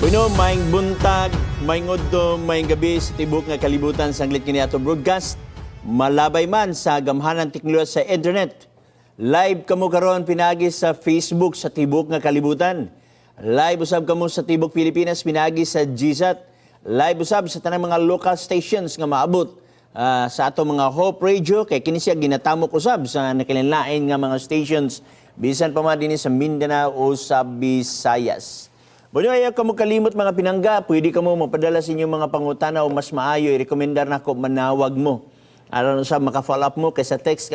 Bueno, maayong buntag, maayong udto, maayong gabi sa tibok nga kalibutan sanglit kini ato broadcast. Malabay man sa gamhanan teknolohiya sa internet. Live kamo karon pinagi sa Facebook sa tibok nga kalibutan. Live usab kamo sa tibok Pilipinas pinagi sa GSAT. Live usab sa tanang mga local stations nga maabot sa ato mga Hope Radio kay kini siya ginatamok usab sa nakalinlain nga mga stations bisan pa man dinhi sa Mindanao o sa Visayas. Bueno, ayaw kamo kalimot, mga pinangga, pwede kamo mapadala sa inyong mga pangutana o mas maayo, i-recommendar nako manawag mo. Aron sa maka-follow up mo kaysa text,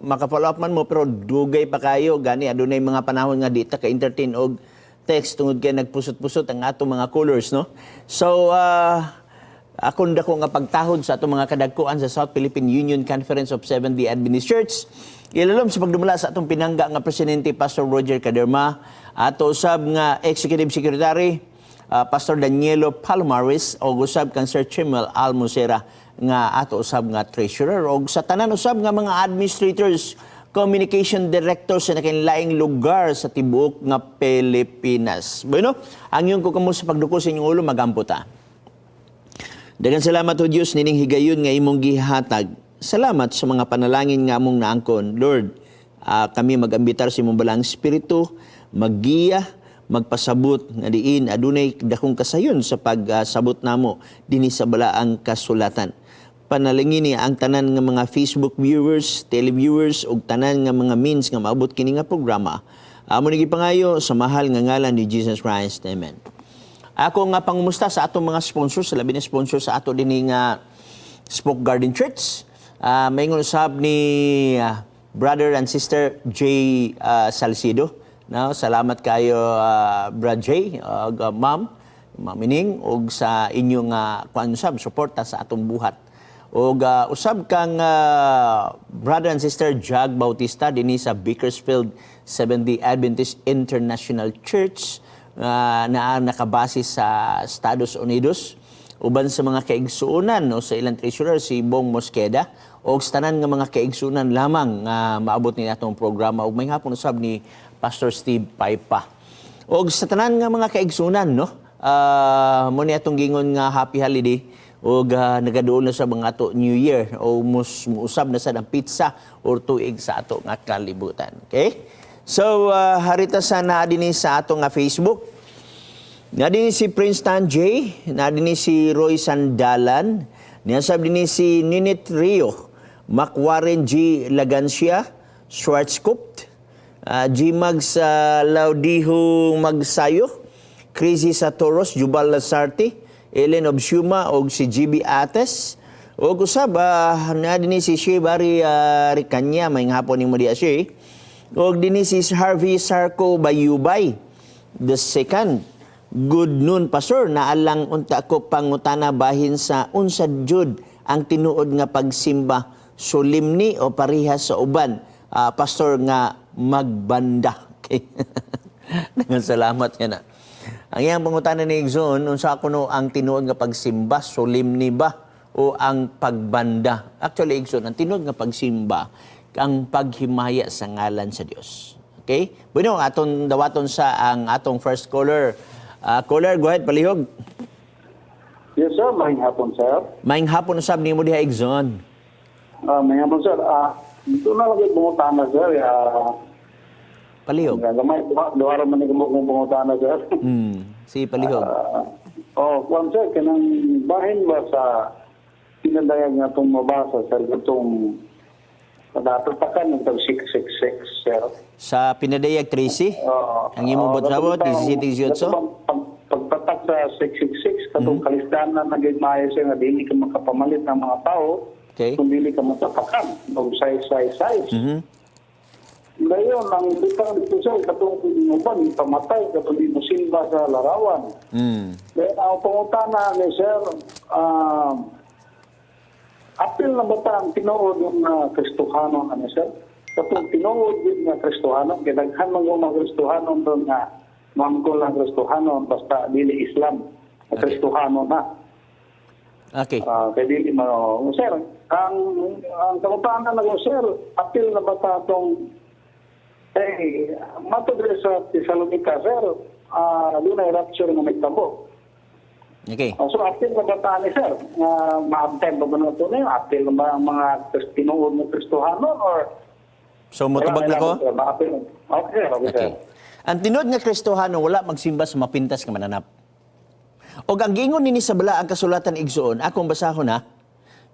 maka-follow up man mo pero dugay pa kayo gani adunay mga panahon nga di ta ka-entertain og text tungod kay nagpusot-pusot ang atong mga callers, no? So, akong dako nga pagtahod sa atong mga kadagkuan sa South Philippine Union Conference of Seventh-day Adventist Church. Ilalom sa pagdumala sa atong pinangga nga presidente, Pastor Roger Caderma, ato usab nga Executive Secretary, Pastor Danielo Palomares, o usab kang Sir Chimel Almocera nga ato usab nga treasurer, og sa tanan usab nga mga administrators, communication director sa nakainlaing lugar sa tibuok nga Pilipinas. Bueno, angyon ko kamo sa pagduko sa inyong ulo, magampo ta. Daghang salamat o Dios nining higayon nga imong gihatag. Salamat sa mga panalangin nga among naangkon. Lord, kami magambitar sa imong Balaang Espiritu, maggiya, magpasabot nga diin adunay dakong kasayon sa pagsabot namo dinhi sa Balaang Kasulatan. Panalangini ang tanan nga mga Facebook viewers, televiewers ug tanan nga mga means nga maabot kini nga programa. Amo ni gipangayo sa mahal nga ngalan ni Jesus Christ. Amen. Ako nga pangumusta sa atong mga sponsors, sa labi na sponsor sa ato dinhi nga Spoke Garden Church. Maingon usab ni brother and sister Jay Salcido. No, salamat kayo, Brad Jay ug ma'am, Ma'am Ining, ug sa inyong kuan usab suporta sa atong buhat. Ug usab kang brother and sister Jag Bautista dinhi sa Bakersfield Seventh-day Adventist International Church na nakabase sa Estados Unidos, uban sa mga kaigsuonan, no, sa ilang treasurer, si Bong Mosqueda, o sa tanan nga mga kaigsuonan lamang nga maabot ni atong programa, ug may hapon usab ni Pastor Steve Paipa og sa tanan nga mga kaigsuonan, no, mo ni atong gingon nga happy holiday ug nagaduol na sa mga ato New Year o mus muusab na sa ang pizza or tuig sa ato nga kalibutan. Okay, so harita sa naa dinhi sa ato nga Facebook. Na din si Prince Tan J, na din si Roy Sandalan, niyasab din si Ninit Rio, Macwarren G. Lagancia, Schwarzkopf, G. Mags Laudiho Magsayo, Crazy Satoros, Jubal Lazarte, Ellen Obsuma, og si GB Ates, og usab na din si Shea Barry Ricanya, may hapon nimo diya, Shea. Og din si Harvey Sarko Bayubay, the second. Good noon, Pastor. Naalang unta ko pangutana bahin sa unsa jud ang tinuod nga pagsimba, solemni o pareha sa uban, Pastor, nga magbanda. Okay. Daghang salamat nga na. Ang iyang pangutana ni Igsoon, unsa kuno ang tinuod nga pagsimba, solemni ba o ang pagbanda? Actually, Igsoon, ang tinuod nga pagsimba ang paghimaya sa ngalan sa Dios. Okay? Bueno, aton dawaton sa ang atong first caller. Caller, go ahead, palihog. Yes, sir. Maayong hapon, sir. Maayong hapon usab nimo diha, Igsoon. Maayong hapon, sir. Dito na lang yung pangutana, sir. Palihog. Gamay, duha ra man ni kamo kong pangutana, sir. Si palihog. Oh, kuan sir, kanang bahin ba sa pinadayag nga itong mabasa, sir, itong natatakan ng tag 666, sir. Sa Pinadayag 13, ang imong buot-sabot, 17, 18. Katong pagpatak sa 666, katong kalistanan na gid maayo sir nga dili ka makapamalit ng mga tao kung dili ka matatakan og size, size, size. Ngayon, ang butang dito sir, katong uban pamatay, katong di mo simba sa larawan. Kaya ang pangutana ni sir, apil na ba ta ang tinuod yung Kristohano ano sir? Katong tinuod yun nga Kristohano, kay daghan man yung mga Kristohano doon nga mangkol ang Kristohano basta dili Islam, okay. Kristohano na. Kay dili mo sir, ang pangutana na ko sir, apil na ba ta tong eh mato diri sa Tesalonica sir, dunay rapture nga nagtabo. Okay. Oh, so apil ba ba ni sir? Nga ma-attend ba ba ito na yun? Apil ba ang mga tinuod ng Kristohanon or So motubag na ko? Maapil. Okay, sir. Okay, sir. Okay. Ang tinuod nga Kristohano wala magsimba sa mapintas nga mananap. Og ang giingon nini sa balaang kasulatan, igsuon, akong basahon ha.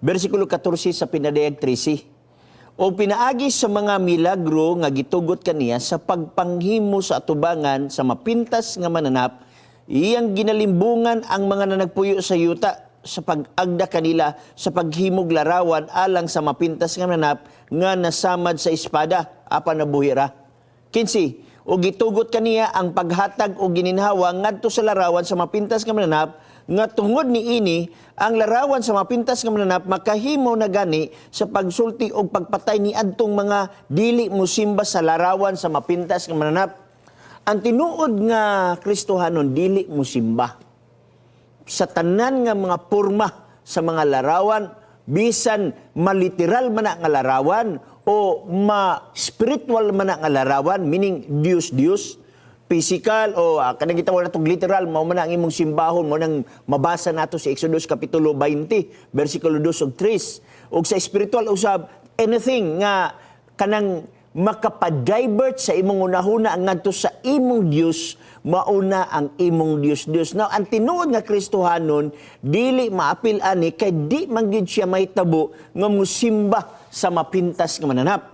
Bersikulo 14 sa Pinadayag 13. O pinaagi sa mga milagro nga gitugot kaniya sa pagpanghimo sa atubangan sa mapintas nga mananap, iyang ginalimbungan ang mga nanagpuyo sa yuta sa pag-agda kanila sa paghimog larawan alang sa mapintas nga mananap nga nasamad sa espada apan nabuhi ra. 15. O gitugot kaniya ang paghatag og gininhawa ngadto sa larawan sa mapintas nga mananap nga tungod niini ang larawan sa mapintas nga mananap makahimo na gani sa pagsulti og pagpatay ni adtong mga dili mosimba sa larawan sa mapintas nga mananap. Ang tinuod nga Kristohanon dili mosimba sa tanan nga mga porma sa mga larawan, bisan maliteral man na nga larawan o ma-spiritual man na nga larawan, meaning Dios Dios physical o kanang gitawag natong literal, mao man na ang imong simbahon, mao nang mabasa nato sa Exodus kapitulo 20 bersikulo 2 ug 3, ug sa spiritual usab, anything nga kanang makapa-divert sa imong hunahuna ngadto sa imong Dios, mauna ang imong Dios Dios. Now, ang tinuod nga Kristohanon dili maapil ani kay di man gyud siya mahitabo nga musimba sa mapintas nga mananap.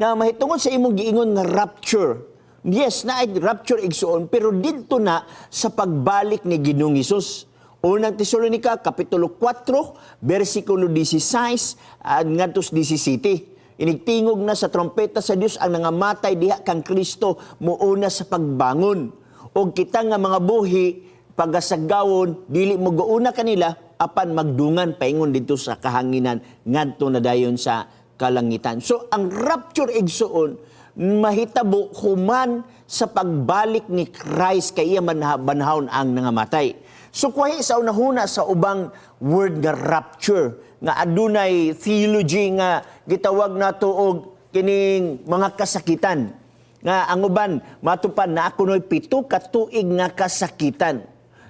Na mahitungod sa imong giingon nga rapture. Yes, na ay rapture, igsuon, pero didto na sa pagbalik ni Ginoong Hesus. Unang Tesalonica kapitulo 4 bersikulo 16 at ngadto sa 17. Inigtingog na sa trompeta sa Dios, ang nangamatay diha kang Kristo muuna sa pagbangon. Og kita nga mga buhi pagasagawon dili mo gauna kanila apan magdungan paingon didto sa kahanginan ngadto na dayon sa kalangitan. So ang rapture, igsuon, mahitabo human sa pagbalik ni Christ kay iya banhawon ang nangamatay. So kuwahi sa unahuna sa ubang word nga rapture nga adunay theology nga gitawag nato og kining mga kasakitan nga ang uban matupan na kunoy 7 ka tuig nga kasakitan.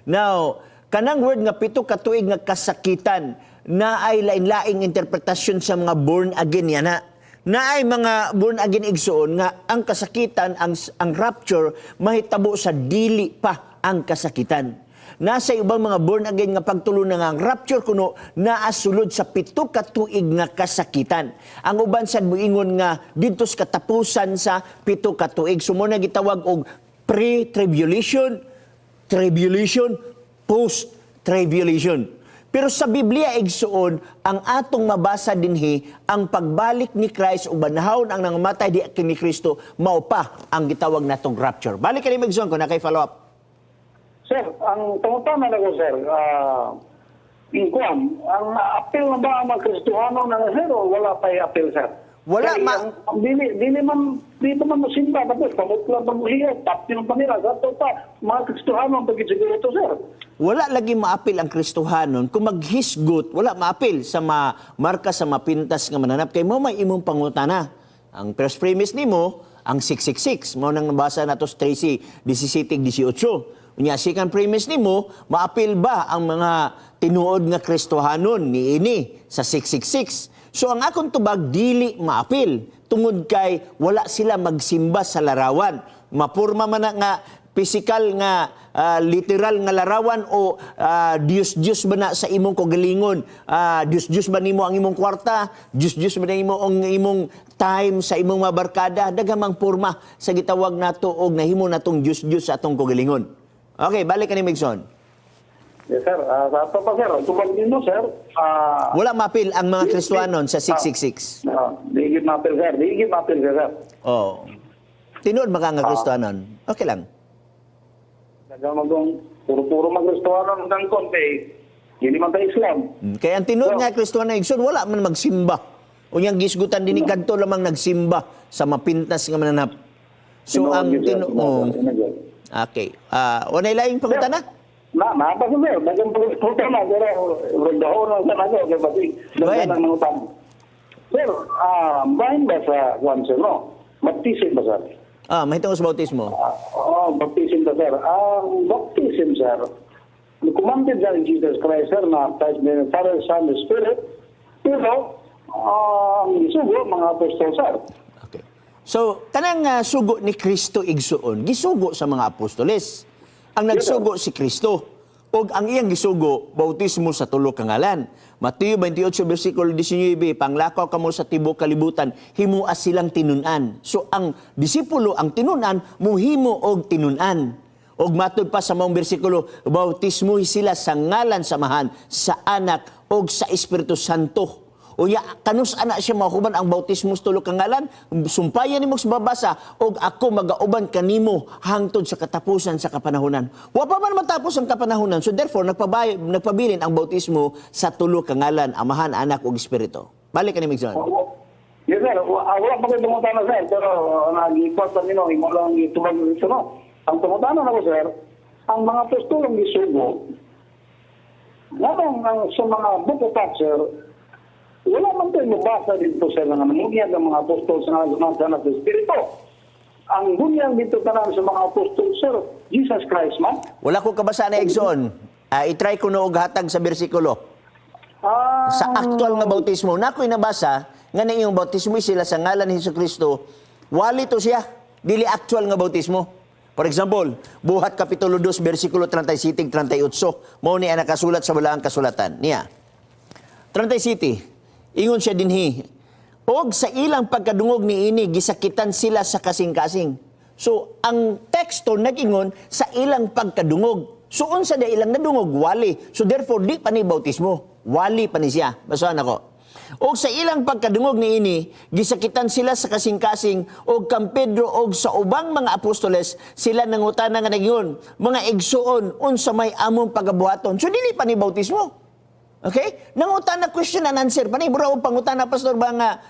Now, kanang word nga 7 ka tuig nga kasakitan na ay lain-laing interpretasyon sa mga born again yana. Na ay mga born again, igsuon, nga ang kasakitan, ang rapture mahitabo sa dili pa ang kasakitan. Nasa ibang mga born again nga pagtulo na nga ang rapture kuno naa sulod sa 7 ka tuig nga kasakitan. Ang uban sad moingon nga didto sa katapusan sa 7 ka tuig. So mao na gitawag og pre-tribulation, tribulation, post-tribulation. Pero sa Biblia, igsuon, ang atong mabasa dinhi ang pagbalik ni Christ ug banhawon ang nangamatay di kini Kristo, mao pa ang gitawag natong rapture. Balik kani, igsuon, kung naa kay follow up. Sir, ang pangutana na ko, sir, yung kuwan, ang apil na ba ang mga Kristohano na, sir, o wala pa yung apil, sir? Wala Kaya dili man, di pa man masimba, tapos pamutla pa mo siya, tapin pa nila, sa pa, mga Kristohano ang pagkisiguro ito, sir. Wala lagi maapil ang Kristohanon kung maghisgot, wala maapil sa marka sa mapintas nga mananap kay mo may imong pangutana. Ang first premise nimo, ang 666, mao nang nabasa nato sa 13, 17, 18. Unya, second premise nimo, maapil ba ang mga tinuod nga Kristohanon niini sa 666? So ang akong tubag, dili maapil tungod kay wala sila magsimba sa larawan. Mapurma man na nga physical nga literal nga larawan o Dios Dios ba na sa imong kagalingon, Dios Dios ba nimo ang imong kwarta, Dios Dios ba nimo ang imong time sa imong mga barkada, daghang porma sa gitawag nato og nahimo natong Dios Dios sa atong kagalingon. Okay, balik kani, Migson. Yes, sir. Sa ato pa, sir, tubag nimo, sir, Wala maapil ang mga Kristohanon sa 666. Di gid maapil, sir. Di gid maapil, sir. Oh, tinuod maka nga Kristohanon, okay lang. Daghang magong puro-puro mga Kristohano ng konti, dili man ta Islam. Kaya ang tinuod nga Kristohanon, igsoon, wala man magsimba. Unyang gisgutan dinhi kadto lamang nagsimba sa mapintas nga mananap. So Tinuod ang yun, sir. tinuod. Tinuod. Okay. Walay laing pangutana? Na, pa sir, daghang pangutana pero rondahon lang sa nako kay pati Go ahead. daghan ang mangutana. Sir, bahin ba sa kuan, sir, no? Baptism ba, sir? Mahitungod sa bautismo. Oh, baptism ba, sir? Ang baptism, sir. Commanded ni Jesus Christ, sir, na baptize in the Father, Son, and Spirit, pero ang gisugo, mga apostol, sir. Okay. So, kanang sugo ni Kristo, igsuon, gisugo sa mga apostoles. Ang nagsugo si Kristo. Og ang iyang gisugo, bautismo sa tulo ka ngalan. Mateo 28 versikulo 19, "Panglakaw kamo sa tibuok kalibutan, himua silang tinun-an." So ang disipulo ang tinun-an, muhimo og tinun-an. Og matud pa sa maong bersikulo, bautismo sila sa ngalan sa Amahan, sa Anak og sa Espiritu Santo. Unya kanus ana siya mahuman ang bautismo sa tulo ka ngalan? Sumpayan nimo sa babasa, "Og ako magauban kanimo hangtod sa katapusan sa kapanahunan." Wa pa man matapos ang kapanahunan. So therefore nagpabilin ang bautismo sa tulo ka ngalan, Amahan, Anak ug Espiritu. Balik kani, Migson. Yes, sir. Wala pa kayo tumutana, sir. Pero nag-ikuat pa nino, imo lang itubag dito, no? Ang tumutana na ko, sir, ang mga apostolong gisugo, nganong ang sa mga Book of Acts, sir, wala man tayo mabasa dito, sir, nga namunyag ang mga apostol sa ngalan ng Anak sa Espiritu. Ang bunyag dito tanan sa mga apostol, sir, Jesus Christ man. Wala ko kabasa na, Igsoon. I-try ko no og hatag sa bersikulo. Sa actual nga bautismo, na ako'y nabasa nga na iyong bautismo sila sa ngalan ni Hesus Kristo, wali to siya, dili actual nga bautismo. For example, Buhat Kapitulo 2, versikulo 37, 38, mao ni ang nakasulat sa balaang kasulatan. Niya. 37, ingon siya dinhi, "Og sa ilang pagkadungog niini, gisakitan sila sa kasing-kasing." So, ang teksto nag-ingon sa ilang pagkadungog. So, unsa da ilang nadungog? Wali. So, therefore, di pa ni bautismo. Wali pa ni siya. Basahan ako. "Og sa ilang pagkadungog niini, gisakitan sila sa kasing-kasing, og kang Pedro og sa ubang mga apostoles sila nangutana nga nagyon, 'Mga igsuon, unsa may among pagabuhaton?' So dili pa ni bautismo. Okay? Nangutana, question and answer pa ni. Mura og pangutana, pastor ba nga,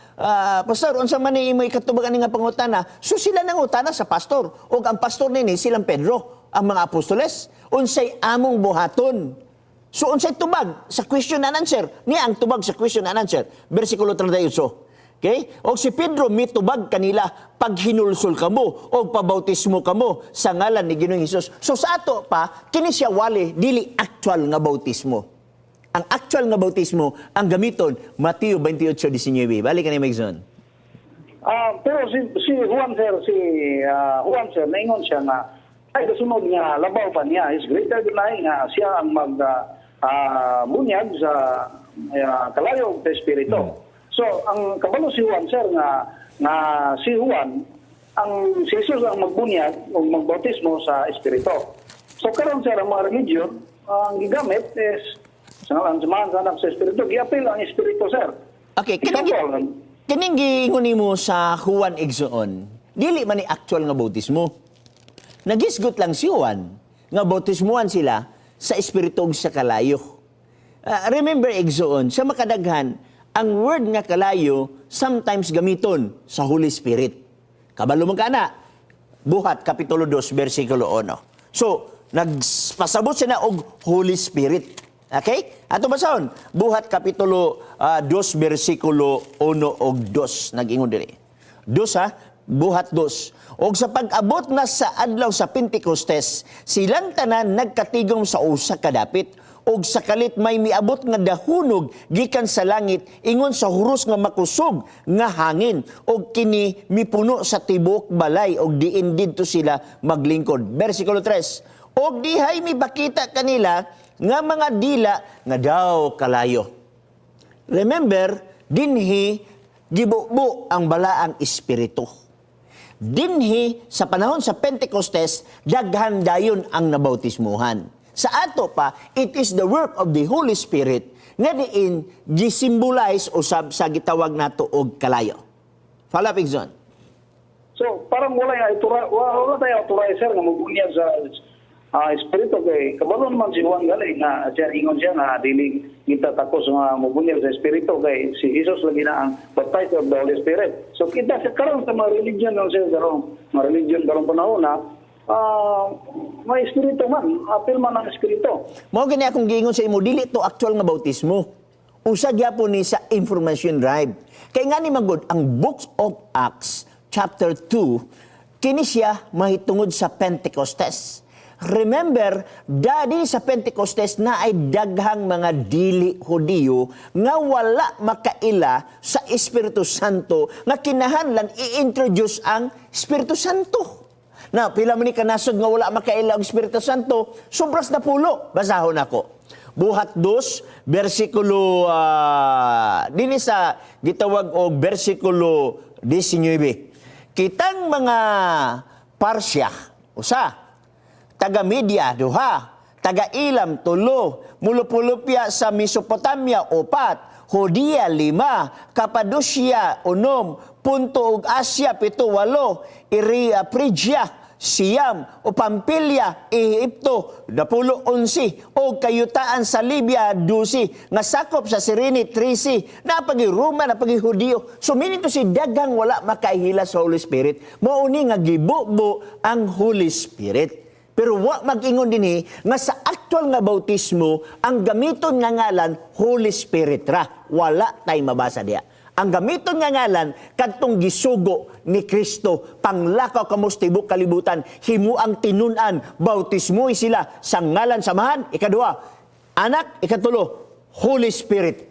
"Pastor, unsa man ni imo ikatubag ani nga pangutana?" So sila nangutana sa pastor. Og ang pastor nini silang Pedro, ang mga apostoles. "Unsay among buhaton?" So unsay tubag sa question and answer? Niya ang tubag sa question and answer. Versikulo 38. Okay? Og si Pedro mitubag kanila, "Paghinulsol kamo og pabautismo kamo sa ngalan ni Ginoong Hesus." So sa ato pa kini siya wali, dili actual nga bautismo. Ang actual nga bautismo ang gamiton Mateo 28:19. Balik kani, Megson. Pero si Juan, sir, si Juan, sir, naingon siya nga ay kasunod nga labaw pa niya is greater than I, nga siya ang mag bunyag sa kalayo sa Espiritu. So ang kabalo si Juan, sir, nga nga si Juan ang si Jesus ang magbunyag o magbautismo sa Espiritu. So karon, sir, ang mga religion ang gigamit is sa ngalan sa Amahan, sa Anak, sa Espiritu. Giapil ang Espiritu, sir. Okay, kining Example, kining giingon nimo sa Juan, igsoon, dili man ni actual nga bautismo. Nagisgot lang si Juan nga bautismuhan sila sa espiritu ug sa kalayo. Remember, igsoon, sa makadaghan, ang word nga kalayo sometimes gamiton sa Holy Spirit. Kabalo man ka na. Buhat Kapitulo 2, versikulo 1. So, nagpasabot siya na og Holy Spirit. Okay? Ato basahon. Buhat Kapitulo 2, versikulo 1 og 2. Nag-ingon diri. Dos ha, Buhat 2. "Og sa pag-abot na sa adlaw sa Pentecostes, silang tanan nagkatigom sa usa ka dapit. Og sa kalit may miabot nga dahunog gikan sa langit ingon sa huros nga makusog nga hangin, og kini mipuno sa tibuok balay og diin didto sila maglingkod." Versikulo 3. "Og dihay mipakita kanila nga mga dila nga daw kalayo." Remember, dinhi gibubo ang balaang espiritu. Dinhi sa panahon sa Pentecostes, daghan dayon ang nabautismuhan. Sa ato pa, it is the work of the Holy Spirit nga diin gisimbolize usab sa gitawag nato og kalayo. Follow up, Igsoon. So, parang wala yung wala tayo authorize, sir, nga mabunyag sa espiritu kay kabalo naman si Juan gali nga siya ingon siya nga dili kita takos nga mobunyag sa espiritu kay si Jesus lagi na ang baptizer of the Holy Spirit. So kita sa karon sa mga religion no, sir, karong mga religion karong panahon na may espiritu man, apil man ang espiritu. Mao gani akong giingon sa imo, dili to actual nga bautismo. Usa gyapon ni sa information drive. Kay nga ni magod ang Books of Acts chapter 2, kini siya mahitungod sa Pentecostes. Remember, dadi sa Pentecostes na ay daghang mga dili Hudiyo nga wala makaila sa Espiritu Santo nga kinahanglan i-introduce ang Espiritu Santo. Na pila man ni kanasod nga wala makaila ang Espiritu Santo? Sobras na pulo. Basahon ako. Buhat 2, versikulo dinhi sa gitawag og versikulo 19. Kitang mga Parsya, usa, taga Media, duha, taga Ilam, tulo, mulupulupya sa Mesopotamia, upat, Judea, lima, Capadocia, 6, Punto ug Asia, pito, walo, Iria, Phrygia, 9, o Pampilia, Ehipto, 10, 11, o kayutaan sa Libya, 12, nga sakop sa Sirene, 13, napagi Roma, napagi Hudiyo. So meaning to say, daghang wala makaihila sa Holy Spirit, mao ni nga gibubo ang Holy Spirit. Pero wa mag-ingon dinhi nga sa actual nga bautismo ang gamiton nga ngalan Holy Spirit ra. Wala tay mabasa diya. Ang gamiton nga ngalan kadtong gisugo ni Kristo, panglakaw kamo sa tibok kalibutan, himuang tinun-an, bautismo sila sa ngalan sa Amahan, ikaduha, Anak, ikatulo, Holy Spirit.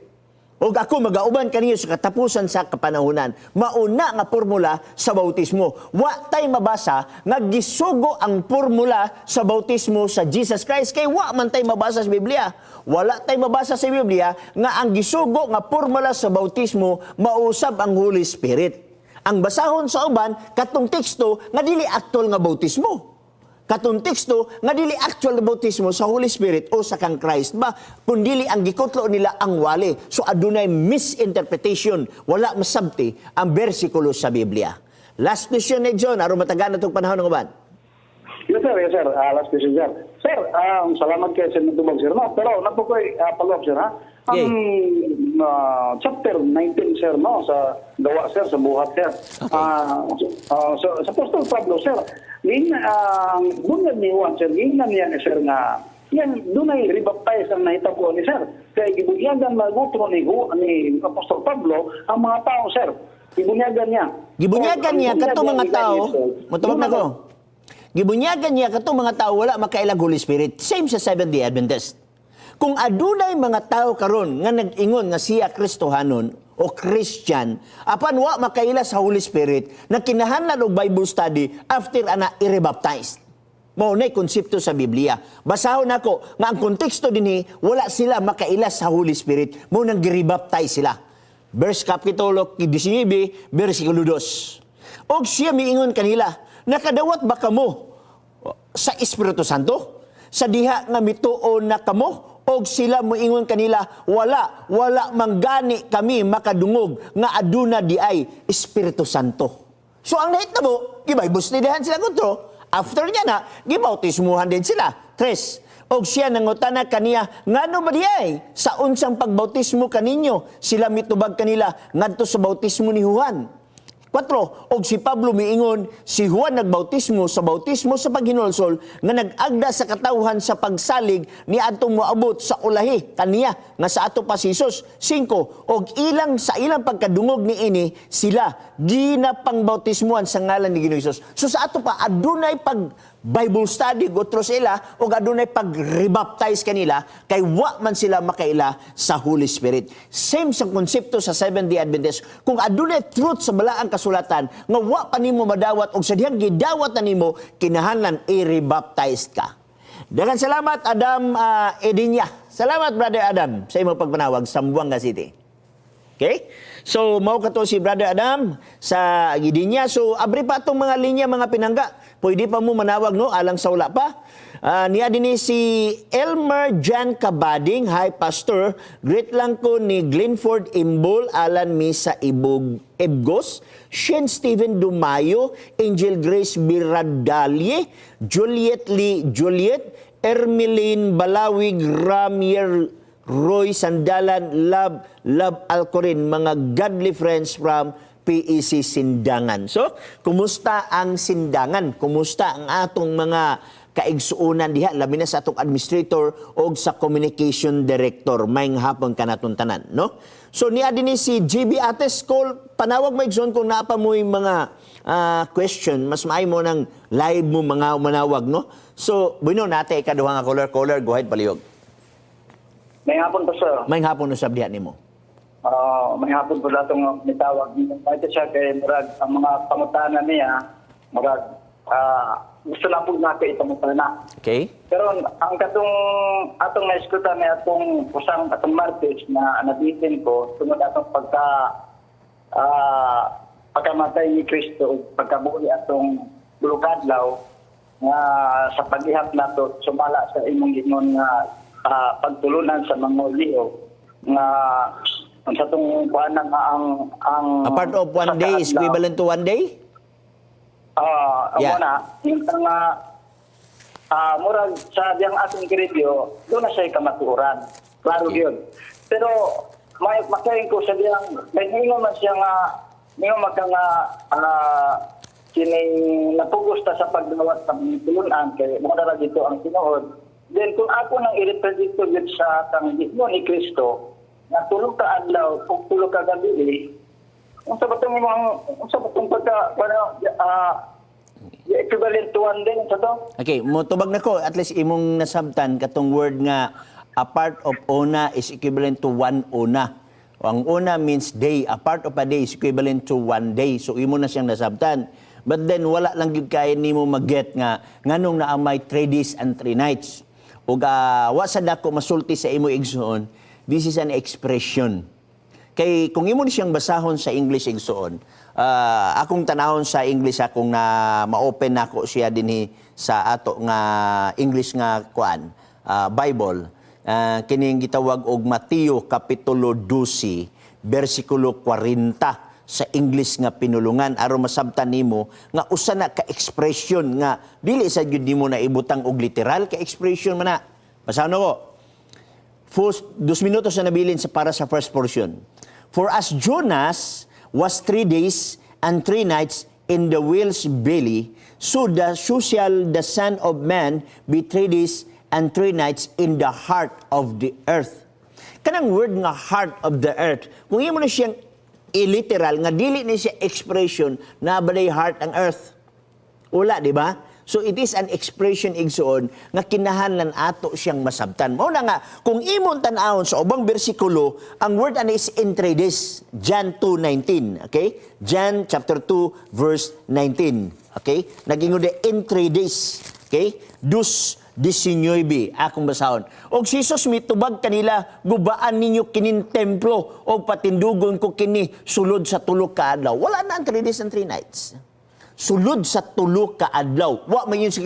Ug ako magauban kaniyo sa katapusan sa kapanahunan. Mauna nga formula sa bautismo. Wa tay mabasa nga gisugo ang formula sa bautismo sa Jesus Christ kay wa man tay mabasa sa Biblia. Wala tay mabasa sa Biblia nga ang gisugo nga formula sa bautismo mausab ang Holy Spirit. Ang basahon sa uban katong teksto nga dili actual nga bautismo. Katong teksto nga dili actual na bautismo sa Holy Spirit o sa kang Christ ba, kundili ang gikutlo nila ang wali. So adunay misinterpretation, wala masabti ang bersikulo sa Biblia. Last question ni John, aron matagaan na itong panahon ng uban. Yes, sir. Yes, sir. Last question, sir. Sir, salamat kay sa nagtubag, sir. No? Pero naa ko'y follow up, sir, ha? Ang chapter 19, sir, no? Sa gawa, sir, sa buhat, sir. So, sa Apostol Pablo, sir, ngin, ang bunyag ni Juan, sir, ngin niya, sir, nga yan, dunay rebaptize ang nahitabo ni sir. Kaya gibunyagan magutro ni Apostol Pablo ang mga tao, sir. Gibunyagan niya. Gibunyagan niya Ang katong mga bunyag tao, niya, sir, mutubag na ko. Gibunyagan niya katong mga tao wala makailag Holy Spirit. Same sa Seventh-day Adventist. Kung adunay mga tao karon nga nag-ingon nga siya Kristohanon o Christian, apan wa makaila sa Holy Spirit, na kinahanglan og Bible study after ana i-rebaptize. Mao nay konsepto sa Biblia. Basahon nako nga ang konteksto dinhi, wala sila makaila sa Holy Spirit, mao nang gi-rebaptize sila. Verse kapitulo 19, versikulo 2. Og siya miingon kanila, "Nakadawat ba kamo sa Espiritu Santo sa diha nga mituo na kamo?" Og sila moingon kanila, "Wala, wala manggani kami makadungog nga aduna di ay Espiritu Santo." So ang nahitabo, gi-Bible studyhan sila kuntro. After niya na, gibautismuhan din sila. Tres. Og siya nangutana kaniya, "Ngano ba di ay? Sa unsang pagbautismo kaninyo?" Sila mitubag kanila, "Ngadto sa bautismo ni Juan." Kwatro, og si Pablo miingon, "Si Juan nagbautismo sa bautismo sa paghinulsol nga nag-agda sa katawhan sa pagsalig ni adtong moabot sa ulahi kaniya nga sa ato pa si Jesus." Singko, og ilang sa ilang pagkadungog niini sila ginapangbautismuhan sa ngalan ni Ginoong Hesus. So sa ato pa adunay pag Bible study gutro sila og adunay pag-rebaptize kanila kay wa man sila makaila sa Holy Spirit. Same sa konsepto sa Seventh-day Adventist. Kung adunay truth sa balaang kasulatan nga wa pa nimo madawat og sa dihang gidawat na nimo, kinahanglan i-rebaptize ka. Daghang salamat, Adam Edinya. Salamat, Brother Adam, sa imong pagpanawag sa Zamboanga City. Okay? So, mao kato si Brother Adam sa Gidinya. So, abri pa atong mga linya, mga pinangga. Pwede pa mo manawag, no? Alang sa wala pa. Niya din si Elmer Jan Cabading. "Hi, Pastor. Greet lang ko ni Glenford Imbol, Alan Misa Ibog Ebgos, Shane Steven Dumayo, Angel Grace Biradalie, Juliet Lee Juliet, Ermeline Balawig, Ramier Roy Sandalan, Love, Love Alcorin, mga godly friends from PEC Sindangan." So, kumusta ang Sindangan? Kumusta ang atong mga kaigsuonan diha, labi na sa atong administrator og sa communication director. Maayong hapon kanaton tanan, no? So niya din ni si GB Ates call, panawag mo, igsoon, kung naa pa mo'y mga question, mas maayo mo nang live mo mga manawag, no? So bueno, nate ikaduha nga caller. Caller, go ahead palihog. May hapon po, sir. Maayong hapon usab diha nimo. May hapon po datong nitawag. Kahit siya kay murag ang mga pangutana niya, murag gusto na po natin ipangutana. Pero ang katong atong naiskutan ni atong usang atong Martes na nabitin ko tungod atong pagkamatay ni Kristo ug pagkabuhi atong tulo ka adlaw nga sa paghihap nato sumala sa imong gingon nga pagtulunan sa mga oliho nga ang sa tong kuan nga ang A part of one sa day is kaadlaw. equivalent to one day? Ah, yeah. Na, yung nga murag sa diyang atong gireview, doon na siya kamatuoran. Klaro yun. Pero may makain ko sa diyang may ningon man siya nga ningon man ka nga kining napugos ta sa pagdawat sa mga tulunan kay mo dara dito ang tinuod. Then kung ako nang i-represent ko yun sa kang ni Kristo nga tulo ka adlaw ug tulo ka gabi, unsa ba tong imong, unsa ba tong pagka wala equivalent to one day sa to? Okay, motubag na ko, at least imong nasabtan katong word nga a part of ona is equivalent to one ona. Ang ona means day. A part of a day is equivalent to one day. So imo na siyang nasabtan. But then wala lang gyud kay nimo mag-get nga nganong naa may 3 days and 3 nights. Ug wa sa dako masulti sa imo, igsoon, this is an expression. Kay kung imo ni siyang basahon sa English, igsoon, akong tanahon sa English, akong na ma-open nako siya dinhi sa ato nga English nga kuan, Bible. Kining gitawag og Mateo kapitulo 12 bersikulo 40 sa English nga pinulungan aron masabtan nimo nga usa na ka expression nga dili sa gyud nimo na ibutang og literal ka expression man na. Basahon ko. First, 2 minutos na nabilin sa para sa first portion. "For as Jonas was 3 days and 3 nights in the whale's belly, so shall the Son of Man be 3 days and 3 nights in the heart of the earth." Kanang word nga "heart of the earth", kung imo na siyang illiteral nga dili ni siya expression na balay heart ang earth. Wala, di ba? So it is an expression, igsoon, nga kinahanglan ato siyang masabtan. Mao na nga kung imong tan-awon sa ubang bersikulo, ang word ani is "in 3 days", John 2:19, okay? John chapter 2 verse 19, okay? Nagingon de "in 3 days", okay? 2:19 akong basahon. Og si Jesus mitubag kanila, "Gubaan ninyo kining templo og patindugon ko kini sulod sa 3 ka adlaw." Wala na ang 3 days and 3 nights, sulod sa 3 ka adlaw. Wa man yun si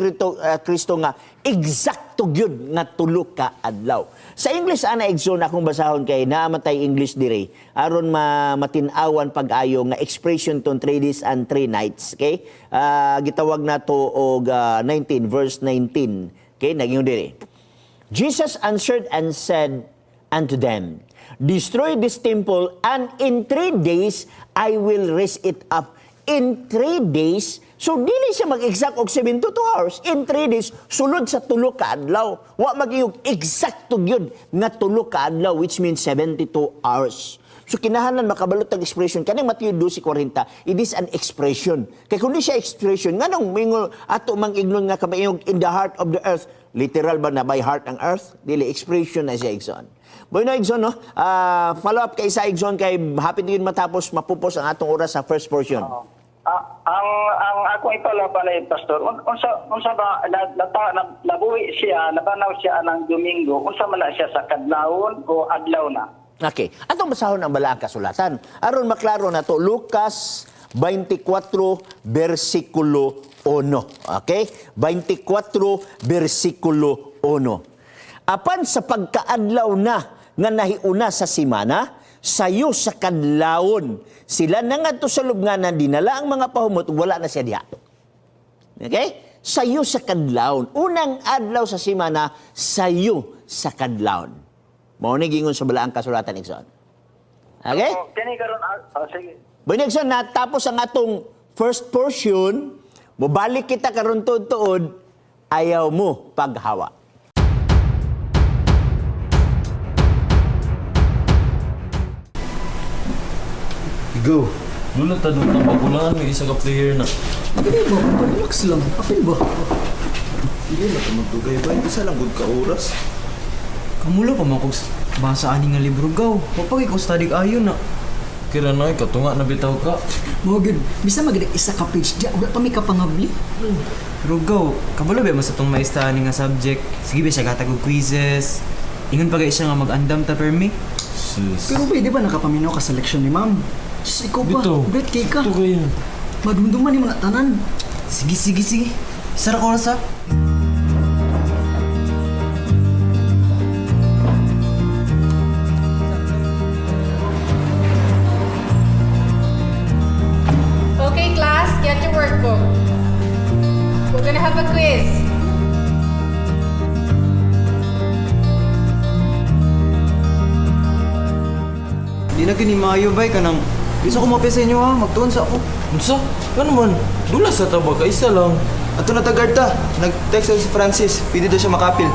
Kristo nga eksakto gyud nga 3 ka adlaw. Sa English ana, igsoon, akong basahon kay naa man tay English dire aron ma matin-awan pag-ayo nga expression ton 3 days and 3 nights, okay? Gitawag nato og 19 verse 19. Okay, naging dire. Jesus answered and said unto them, "Destroy this temple, and in 3 days I will raise it up." In 3 days, so dili siya mag-exact og 72 hours. In 3 days, sulod sa 3 ka adlaw. Wa mag eksakto gyud nga 3 ka adlaw, which means 72 hours. So kinahanglan makabalot ang expression kaning Matthew 12:40. It is an expression. Kay kung di siya expression, nganong mingo ato mang ignon nga kamayog "in the heart of the earth"? Literal ba na by heart ang earth? Dili, expression na siya, igsoon. Bueno, igsoon, no? Follow up kay isa, igsoon, kay happy din matapos mapupos ang atong oras sa first portion. Ah, ang akong ipala pala, pastor, unsa ba na, nabuhi siya, nabanaw siya anang Domingo, unsa man na siya sa kadlawon o adlaw na? Okay. Atong basahon ang balaang kasulatan. Aron maklaro na to, Lucas 24 versikulo 1. Okay? 24 versikulo 1. Apan sa pagkaadlaw na nga nahiuna sa simana, sayo sa kadlawon, sila nangadto sa lubnganan, dinala ang mga pahumot, wala na siya diha. Okay? Sayo sa kadlawon. Unang adlaw sa simana, sayo sa kadlawon. Mao ni gingon sa balaang kasulatan, igsoon. Okay? Oh, kini karon sige. Bueno, igsoon, natapos ang atong first portion, mobalik kita karon tuod-tuod. Ayaw mo paghawa. Go. Lula ta doon ang bagulangan may isa ka player na. Dili ba? Relax lang. Apil ba? Hindi na ka magdugay ba? Isa lang gud ka oras. Kamulo pa man kog basa ani nga libro gaw. Mapagay ko study ayo na. Kira na katunga na bitaw ka. Mo gyud, bisa magid isa ka page diya, wala pa may kapangabli. Pero gaw, kabalo ba mo sa tong maista ani nga subject? Sige ba siya gatag og quizzes. Ingon pa gay siya nga mag-andam ta permi. Sus. Pero ba, di ba nakapaminaw ka sa leksyon ni ma'am? Sus, ikaw pa, Bitaw. bet kay ka. Ito kayo. Madumduman ni mga tanan. Sige, sige, sige. Isa ra ka oras ha. Okay, class, get your workbook. We're gonna have a quiz. Di na kini maayo bay kanang Bisa ko mapya sa inyo ha, magtuon sa ako. Unsa? Ano man? Dula sa taba ka isa lang. Ato na tagad ta. Nag-text si Francis. Pwede daw siya makapil.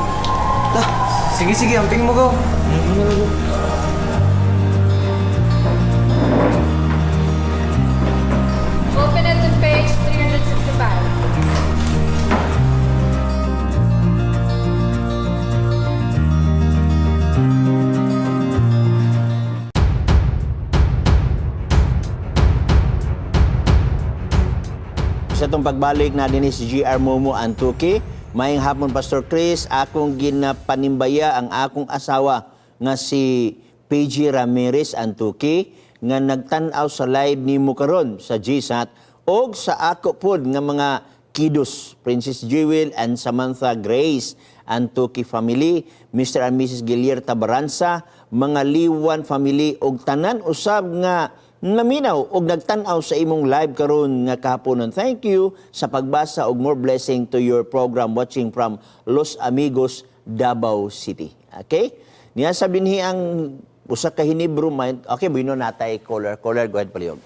Ta. Sige, sige, amping mo gaw. Open it to page 365. Sa itong pagbalik na din si GR Momo Antuki. Maayong hapon, Pastor Chris, akong ginapanimbaya ang akong asawa nga si PG Ramirez Antuki nga nagtan-aw sa live nimo karon sa GSAT og sa ako pod nga mga kiddos, Princess Jewel and Samantha Grace Antuki family, Mr. and Mrs. Gilier Tabaranza, mga Liwan family og tanan usab nga naminaw og nagtan-aw sa imong live karon nga kahaponon. Thank you sa pagbasa og more blessing to your program, watching from Los Amigos, Davao City. Okay? Niya sa binhi ang usa ka Hinebro mind. Okay, bueno natay caller. Caller, go ahead palihog.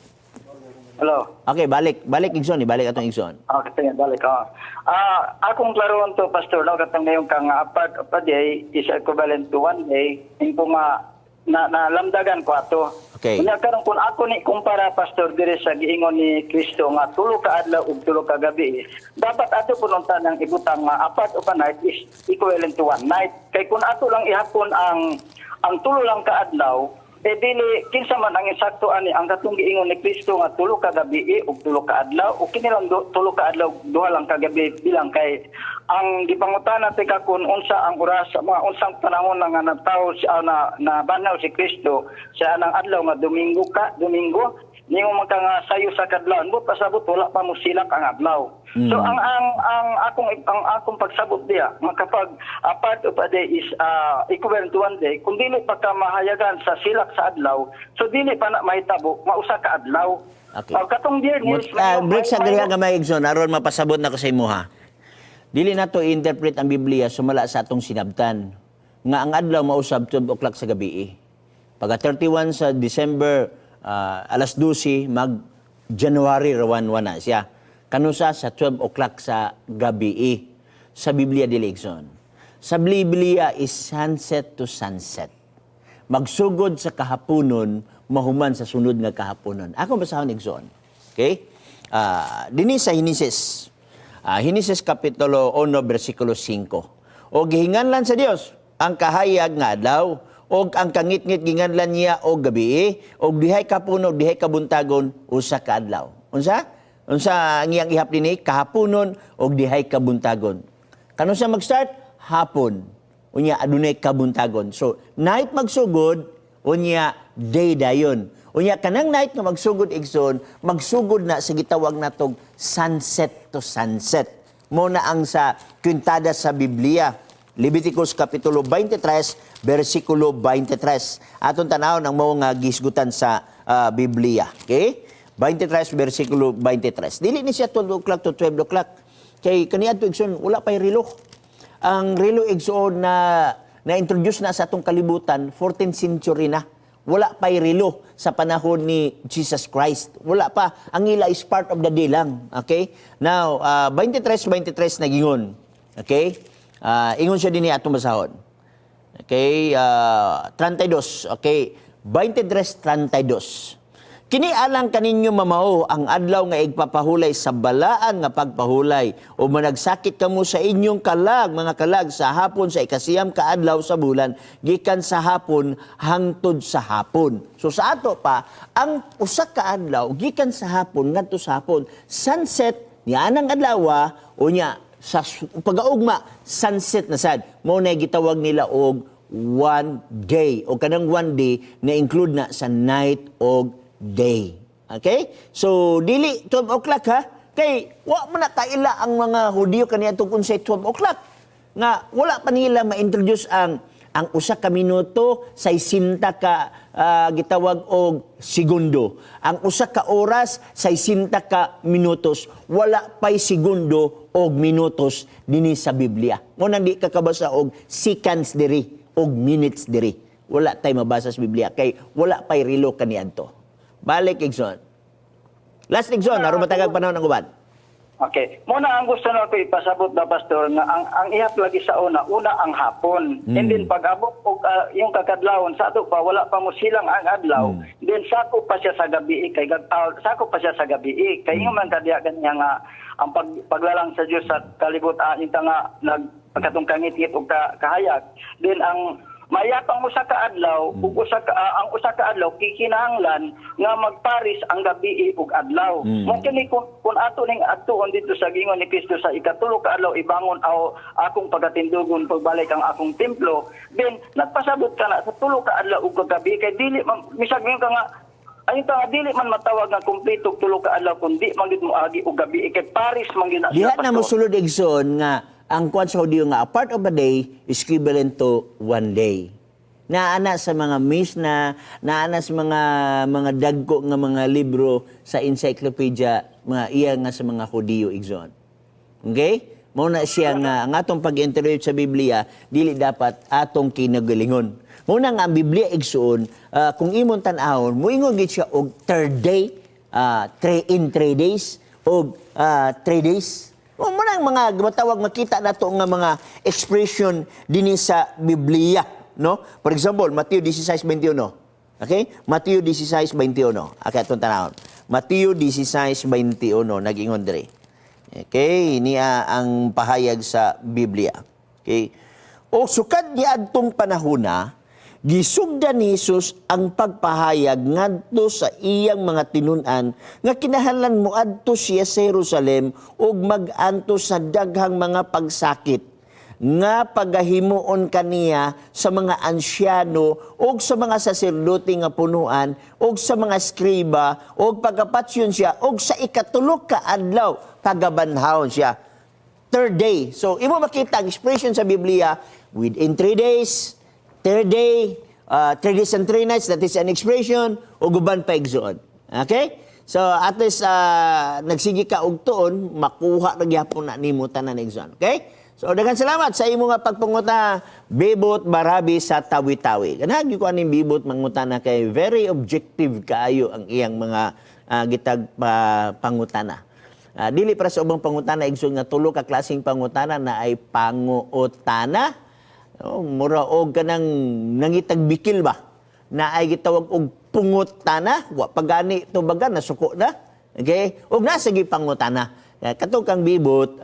Hello. Okay, balik balik Igsoon, ibalik atong Igsoon. Okay, tingnan, balik. Ah, akong klaroon to, Pastor, no, katong ngayong kang a part of a day is equivalent to one day. Yung nga na nalamdagan ko ato. Okay. Unya karon kung ako ni kumpara, Pastor, diri sa giingon ni Kristo nga 3 ka adlaw ug 3 ka gabi, dapat ato punon tanang ibutang nga a part of a night is equivalent to one night. Kay kung ato lang ihapon ang 3 lang ka adlaw, eh dili kinsa man ang insakto ani ang katong giingon ni Kristo nga 3 ka gabi ug 3 ka adlaw o kini lang 3 ka adlaw 2 lang ka gabi bilang kay ang gipangutana tika kung unsa ang oras sa mga unsang panahon na nga natawo si na na banaw si Kristo sa anang adlaw nga Domingo ka Domingo ningon man ka nga sayo sa kadlawon mo pasabot wala pa mo silak ang adlaw. So ang akong pagsabot diya nga kapag a part of a day is equivalent to one day, kung dili pa ka mahayagan sa silak sa adlaw, so dili pa na mahitabo mausa ka adlaw. Okay. Katong Biyernes, Break sa diri gamay, Igsoon, aron mapasabot na ko sa imuha. Dili nato i-interpret ang Biblia sumala sa atong sinabtan nga ang adlaw mausab 12 o'clock sa gabi. Eh. Pagka 31 sa December alas 12 mag January rawan na siya. Kanusa sa 12 o'clock sa gabi. Eh. Sa Biblia dili, Igsoon. Sa Biblia is sunset to sunset. Magsugod sa kahaponon, mahuman sa sunod nga kahaponon. Ako basahon, Igsoon. Okay? Dinhi sa Henesis. Henesis kapitulo 1 bersikulo 5. O gihinganlan sa Dios ang kahayag nga adlaw og ang kangitngit ginganlan niya og gabi og dihay kapuno dihay kabuntagon usa ka adlaw. Unsa? Unsa ang iyang ihap dinhi? Kahaponon og dihay kabuntagon. Kanus-a mag-start? Hapon. Unya adunay kabuntagon. So night magsugod, unya day dayon. Unya kanang night nga magsugod, Igsoon, magsugod na sa gitawag natog sunset to sunset. Mo na ang sa kwintada sa Biblia. Leviticus kapitulo 23 bersikulo 23. Atong tanawon ang mao nga gisgutan sa Biblia. Okay? 23 bersikulo 23. Dili ni siya 12 o'clock to 12 o'clock. Kay kaniadto, Igsoon, wala pa'y relo. Ang relo, Igsoon, na na-introduce na sa atong kalibutan 14th century na. Wala pa'y relo sa panahon ni Jesus Christ. Wala pa. Ang ila is part of the day lang. Okay? Now, 23-23 nagingon. Okay? Ingon siya dinhi, atong basahon. Okay, 32. Okay, 23:32. "Kini alang kaninyo mamao ang adlaw nga igpapahulay sa balaan nga pagpahulay o managsakit kamo sa inyong kalag, mga kalag, sa hapon sa 9 ka adlaw sa bulan, gikan sa hapon hangtod sa hapon." So sa ato pa, ang usa ka adlaw gikan sa hapon ngadto sa hapon, sunset ni anang adlaw, unya sa pagaugma sunset na sad, mao na gitawag nila og one day, o kanang one day na include na sa night og day. Okay? So dili 12 o'clock ha, kay wa man na kaila ang mga Hudiyo kaniadtong unsay 12 o'clock nga wala pa nila ma-introduce ang usa ka minuto 60 ka gitawag og segundo. Ang usa ka oras 60 ka minutos. Wala pay segundo og minutos dinhi sa Biblia. Mo nang di ka kabasa og seconds diri og minutes diri. Wala tay mabasa sa Biblia kay wala pay relo kaniadto. Balik, Igsoon. Last, Igsoon, aron matagag panahon ang uban. Okay. Muna ang gusto na ko ipasabot na, Pastor, nga ang ihap lagi sa una, una ang hapon. And then pag abot og yung kakadlawon sa ato pa, wala pa mo silang ang adlaw, then sako pa siya sa gabi kay sako pa siya sa gabi kay ingon man kadiya kaniya nga ang paglalang sa Dios sa kalibutan inta nga nag pagkatong kangitngit og kahayag. Then ang mayapang usa ka adlaw ug usa ka ang usa ka adlaw kikinahanglan nga magparis ang gabi ug adlaw. Mo kini kung ato ning adtuon dito sa gingon ni Kristo sa 3 ka adlaw ibangon aw akong pagatindugon pagbalik ang akong templo, then nagpasabot ka na sa 3 ka adlaw ug kagabi kay dili man misag ka nga ayon ta nga dili man matawag nga kumpleto og 3 ka adlaw kun di man gid moagi og gabi kay paris man gyud na Diha siya, na Pastor. mosulod, Igsoon, nga ang kwan sa Hudiyo nga a part of a day is equivalent to one day. Naana sa mga Misna, naana sa mga dagko nga mga libro sa encyclopedia, mga iya nga sa mga Hudiyo, Igsoon. Okay? Mao na siya nga ang atong pag-interpret sa Biblia dili dapat atong kinagalingon. Mao na nga ang Biblia, igsoon, kung imong tan-awon, moingon gid siya og third day, 3 in 3 days og 3 days. Mo na ang mga matawag makita nato nga mga expression dinhi sa Biblia, no? For example, Mateo 16:21. Okay? Mateo 16:21. Okay, atong tanawon. Mateo 16:21 nag-ingon diri. Okay, niya ang pahayag sa Biblia. Okay. "O sukad niadtong panahona, gisugdan ni Jesus ang pagpahayag ngadto sa iyang mga tinun-an nga kinahanglan moadto siya sa Jerusalem ug mag-antos sa daghang mga pagsakit nga pagahimuon kaniya sa mga ansyano ug sa mga saserdote nga punuan ug sa mga eskriba, ug pagapatyon siya ug sa 3 ka adlaw pagabanhawon siya." Third day. So imo makita ang expression sa Biblia within 3 days, third day, 3 days and 3 nights, that is an expression, ug uban pa, igsoon. Okay? So at least nagsige ka og tuon, makuha ra gyapon na nimo tanan, igsoon. Okay? So daghan salamat sa imo nga pagpanguta, Bebot Barabi sa Tawi-Tawi. Ganahan gyud ko aning Bebot mangutana kay very objective kaayo ang iyang mga gitag pangutana. Dili para sa ubang pangutana, igsoon, nga tulo ka klaseng pangutana na ay panguotana. Oh, mura og kanang nangitag bikil ba? Na ay gitawag og pungutana, wa pa gani tubagan nasuko na. Okay? Og nasa gi pangutana. Katong kang Bibot,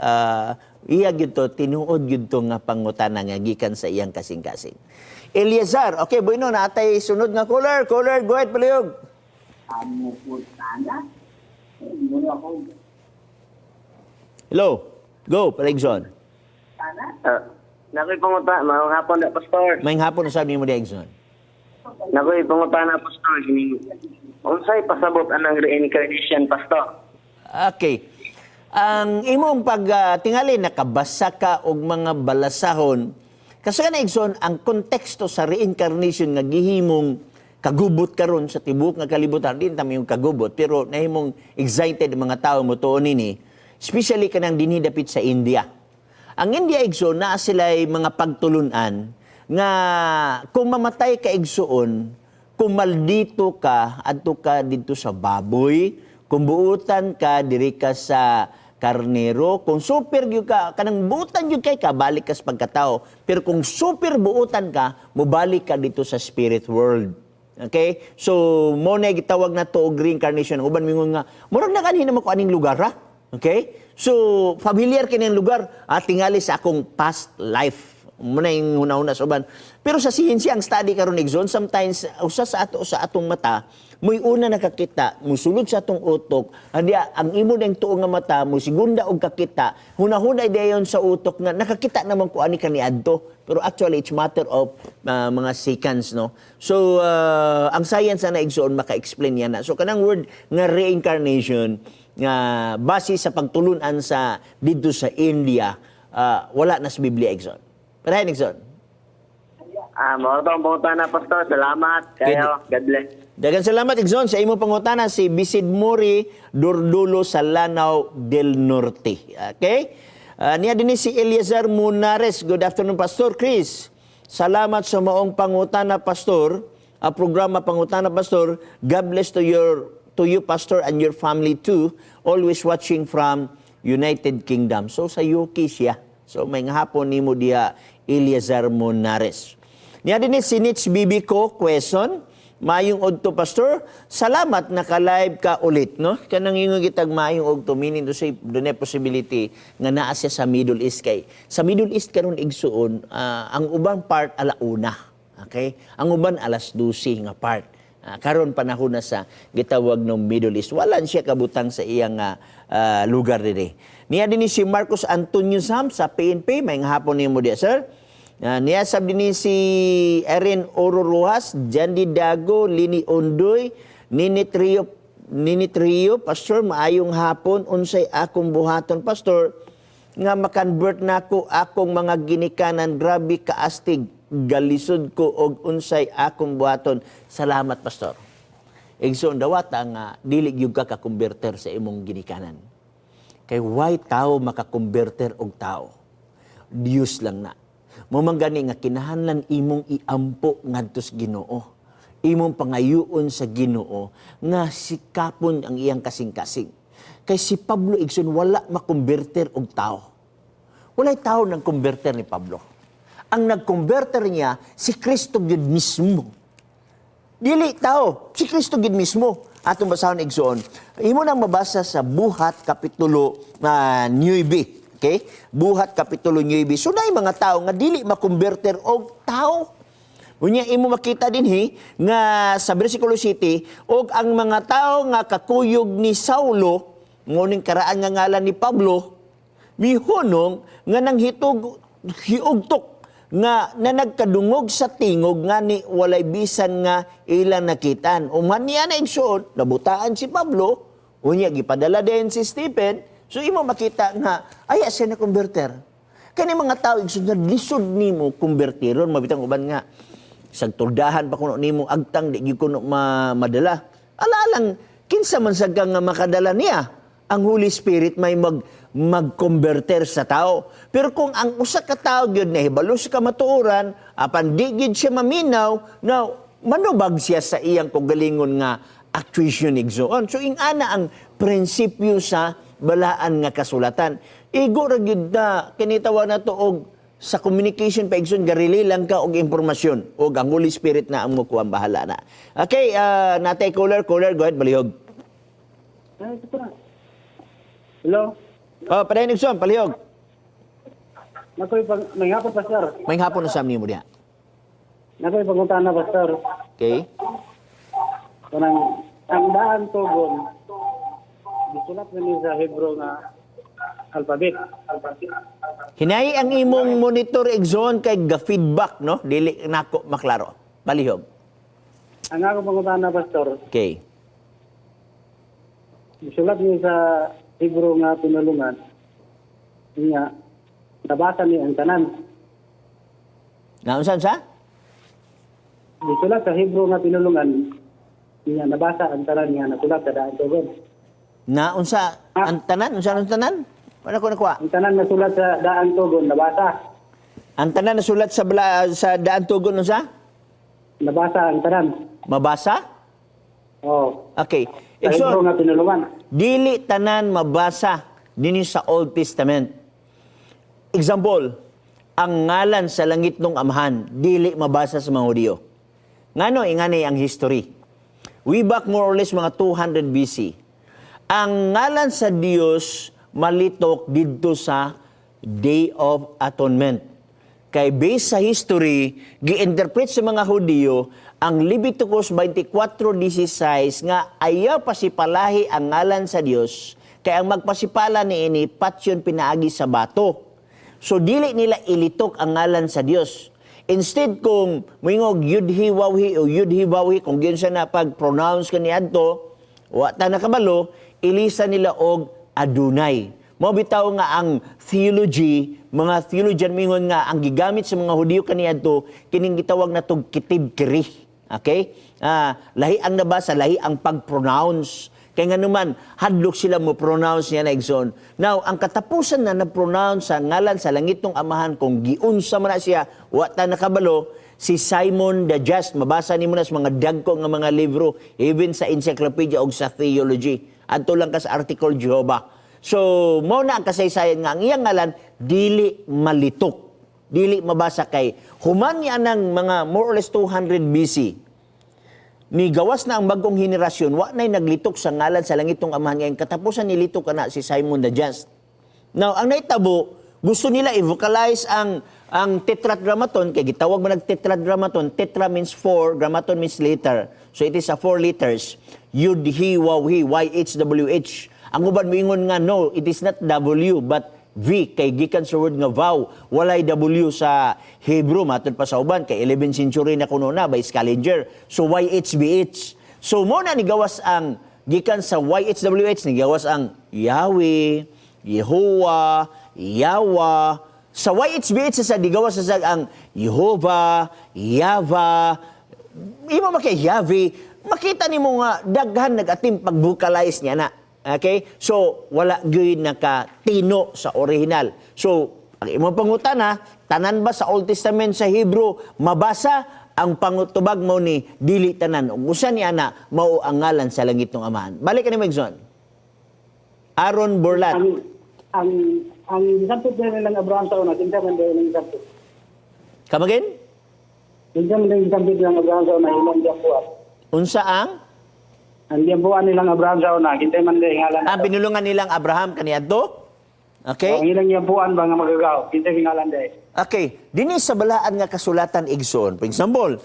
iya gyud to, tinuod gyud to nga pangutana nga gikan sa iyang kasing-kasing. Eleazar, okay, bueno, natay sunod nga caller. Caller, go ahead, palihog. Pangutana. Hello. Go, Paligson. Nakoy panguta, maayong hapon na, Pastor. Maayong hapon, sabi mo di, Egson. Nakoy panguta na, Pastor. Unsay pasabot anang reincarnation, Pastor? Okay. Ang imong pag tingali nakabasa ka og mga balasahon kasi na, Igsoon, ang konteksto sa reincarnation nga gihimong kagubot karon sa tibuok nga kalibutan, di ta yung kagubot pero nahimong excited ang mga tao mo tuon nini, especially kanang dinhi dapit sa India. Ang India, igsoon, naa sila'y mga pagtulunan nga kung mamatay ka, igsoon, kung maldito ka, adto ka dito sa baboy, kung buutan ka, diri ka sa karnero. Kung super gyud ka, kanang buutan gyud kay ka, balik ka sa pagkatao. Pero kung super buutan ka, mobalik ka dito sa spirit world. Okay? So, mo na gitawag na to og reincarnation. Ang uban mingon nga, murag na kanhi naman ko aning lugar ha. Okay? So, familiar kini ang lugar, ah, tingali sa akong past life. Mo na yung huna-huna sa uban. Pero sa siyensya, ang study karon, Exxon, sometimes usa sa ato sa atong mata, mo'y una nakakita, musulod sa atong utok, andi ang imo ng tuo nga mata, mo segunda og kakita, huna-huna dayon sa utok nga nakakita naman ko ani kaniadto. Pero actually it's matter of mga seconds, no. So ang science na, Igsoon, maka-explain yan na. So kanang word nga reincarnation nga base sa pagtulunan sa didto sa India, wala na sa Biblia, Igsoon. Padayon, Igsoon. Ah, mao to ang pangutana, Pastor. Salamat kayo. God bless. Daghang salamat, Igsoon, sa imong pangutana. Si Bisid Muri Durdulo sa Lanao del Norte. Okay? Niya din si Eleazar Munares. Good afternoon, Pastor Chris. Salamat sa maong pangutana, Pastor. A programa Pangutana, Pastor. God bless to you, Pastor, and your family too. Always watching from United Kingdom. So sa UK siya. So may hapon nimo diha, Eleazar Munares. Niya din si Nitz Bibico Quezon. Maayong udto, Pastor. Salamat naka-live ka ulit, no? Kanang ingon kitag maayong udto, meaning to say dunay possibility nga naa siya sa Middle East, kay sa Middle East karon, igsuon, ang ubang part alauna. Okay? Ang uban alas 12 nga part. Karon panahon na sa gitawag ng Middle East. Wala siya kabutang sa iyang lugar dire. Niya din ni si Marcos Antonio Sam sa PNP. May hapon nimo diya, sir. Niya sab din ni si Erin Oro Rojas, Jandy Dago, Lini Ondoy, Nini Trio, Nini Trio, "Pastor, maayong hapon, unsay akong buhaton, Pastor, nga makonvert nako akong mga ginikanan? Grabe kaastig, galisod ko og unsay akong buhaton. Salamat, Pastor." Igsoon, dawata nga dili gyud ka ka-converter sa imong ginikanan. Kay why tao makakonverter og tao? Diyos lang na. Mao man gani nga kinahanglan imong iampo ngadto sa Ginoo. Imong pangayuon sa Ginoo nga sikapon ang iyang kasing-kasing. Kay si Pablo, igsoon, wala makonverter og tao. Walay tao nang konverter ni Pablo. Ang nagkonverter niya si Kristo gyud mismo. Dili tao, si Kristo gid mismo. Atong basahon, igsoon. Imo nang mabasa sa Buhat kapitulo 9. Okay? Buhat kapitulo 9. So naay mga tao nga dili makonverter og tao. Unya imo makita dinhi nga sa versikulo 7, og ang mga tao nga kakuyog ni Saulo, nguning karaan nga ngalan ni Pablo, mihunong nga nanghitog hiugtok nga na nagkadungog sa tingog nga ni walay bisan nga ilang nakitan. Uman niya na, igsoon, nabutaan si Pablo, unya gipadala din si Stephen. So imo makita nga aya siya na converter. Kani mga tao, igsoon, nga lisod nimo konvertiron, mabitang uban nga sagtuldahan pa kuno nimo agtang, di gyud kuno madala. Ala lang kinsa man sad ka nga makadala niya? Ang Holy Spirit may mag-converter sa tao. Pero kung ang usa ka tao gyud nahibalo sa kamatuoran, apan di gyud siya maminaw, now manubag siya sa iyang kaugalingon nga actuation, igsoon. So ingana ang prinsipyo sa balaan nga kasulatan. Igo ra gyud na kinitawa na to og sa communication pa, igsoon, garili lang ka og impormasyon og ang Holy Spirit na ang mokuha, bahala na. Okay, natay caller, caller, go ahead, balihog. Ay, ito na. Hello? Oh, padayon, igsoon, palihog. Nakoy pag may hapon, Pastor. May hapon na sa nimo diha. Nakoy pangutana, Pastor. Okay? Kanang ang daan tugon gisulat na ni sa Hebrew nga alphabet. Hinay ang imong monitor, igsoon, kay ga-feedback, no? Dili nako maklaro. Palihog. Ang ako pangutana, Pastor, gisulat ni sa Hebrew nga pinulungan nga nabasa ni ang tanan. Naunsan sa? Gisulat sa Hebrew nga pinulungan nga nabasa ang tanan nga nasulat sa daan tugon. Naunsa ang tanan? Unsa ang tanan? Wala ko nakuha. Ang tanan nasulat sa daan tugon nabasa. Ang tanan nasulat sa daan tugon, unsa? Nabasa ang tanan. Mabasa? Oh. Okay. Sa Hebrew Igsoon, nga pinulungan. dili tanan mabasa. Dinhi sa Old Testament. Example, ang ngalan sa langit ng Amahan dili mabasa sa mga Hudiyo. Ngano ingani ang history? We back more or less mga 200 BC. Ang ngalan sa Dios malitok didto sa Day of Atonement. Kay based sa history, gi-interpret sa mga Hudiyo ang Leviticus 24:16 nga ayaw pasipalahi ang ngalan sa Dios, kay ang magpasipala niini patyon pinaagi sa bato. So dili nila ilitok ang ngalan sa Dios. Instead kung moingog Yudhi Wawhi o Yudhi Wawhi, kung giunsa na pag-pronounce kaniadto, wa ta nakabalo, ilisa nila og Adonai. Mao bitaw nga ang theology, mga theologian mingon nga ang gigamit sa mga Hudiyo kaniadto kining gitawag na tog kitib kiri. Okay? Lahi ang nabasa, lahi ang pag-pronounce. Kaya nga naman, hadlok sila mo pronounce niya na, igsoon. Now, ang katapusan na na-pronounce sa ngalan sa langit ng Amahan, kung giunsa man na siya, wa ta nakabalo, si Simon the Just, mabasa nimo na sa mga dagko nga mga libro, even sa encyclopedia o sa theology. Adto lang ka sa article Jehovah. So, mao na ang kasaysayan nga ang iyang ngalan dili malitok, dili mabasa kay human niya ng mga more or less 200 BC. Ni gawas na ang bagong henerasyon, wa na'y naglitok sa ngalan sa langitong Amahan. Ngayon, katapusan nilitok na si Simon the Just. Now, ang naitabo, gusto nila i-vocalize ang tetragrammaton, kay gitawag man nag tetragrammaton. Tetra means four, grammaton means letter. So it is a four letters. Yud, He, Waw, He, Y, H, W, H. Ang uban moingon nga no, it is not W but V, kay gikan sa word nga vow. Walay W sa Hebrew matod pa sa uban kay 11th century na kuno na by Scaliger. So YHBH. So mo na nigawas ang gikan sa YHWH, nigawas ang Yahweh, Yehovah, Yawa. Sa YHBH sa digawas sa ang Jehovah, Yava, imo makay Yahweh, makita nimo nga daghan nag-atim pag-vocalize niya na. Okay? So, wala gyud nakatino sa original. So, ang imong pangutana, tanan ba sa Old Testament sa Hebrew mabasa? Ang pangutubag mo ni dili tanan. Ug usa ni ana mao ang ngalan sa langit ng Amahan. Balik ka ni Megson. Aaron Burlat. Ang gisabot na nilang Abraham sa una, kinsa man daw ilang gisabot? Come again? Kinsa man daw gisabot nilang Abraham sa una, ilang giambuan? Unsa ang? Ang giambuan nilang Abraham sa una, kinsa man daw ngalan? Ang binulungan nilang Abraham kaniadto? Okay? Ang ilang giambuan ba nga magagaw, kinsa ngalan daw? Okay, dinhi sa balaan nga kasulatan, igsoon. For example,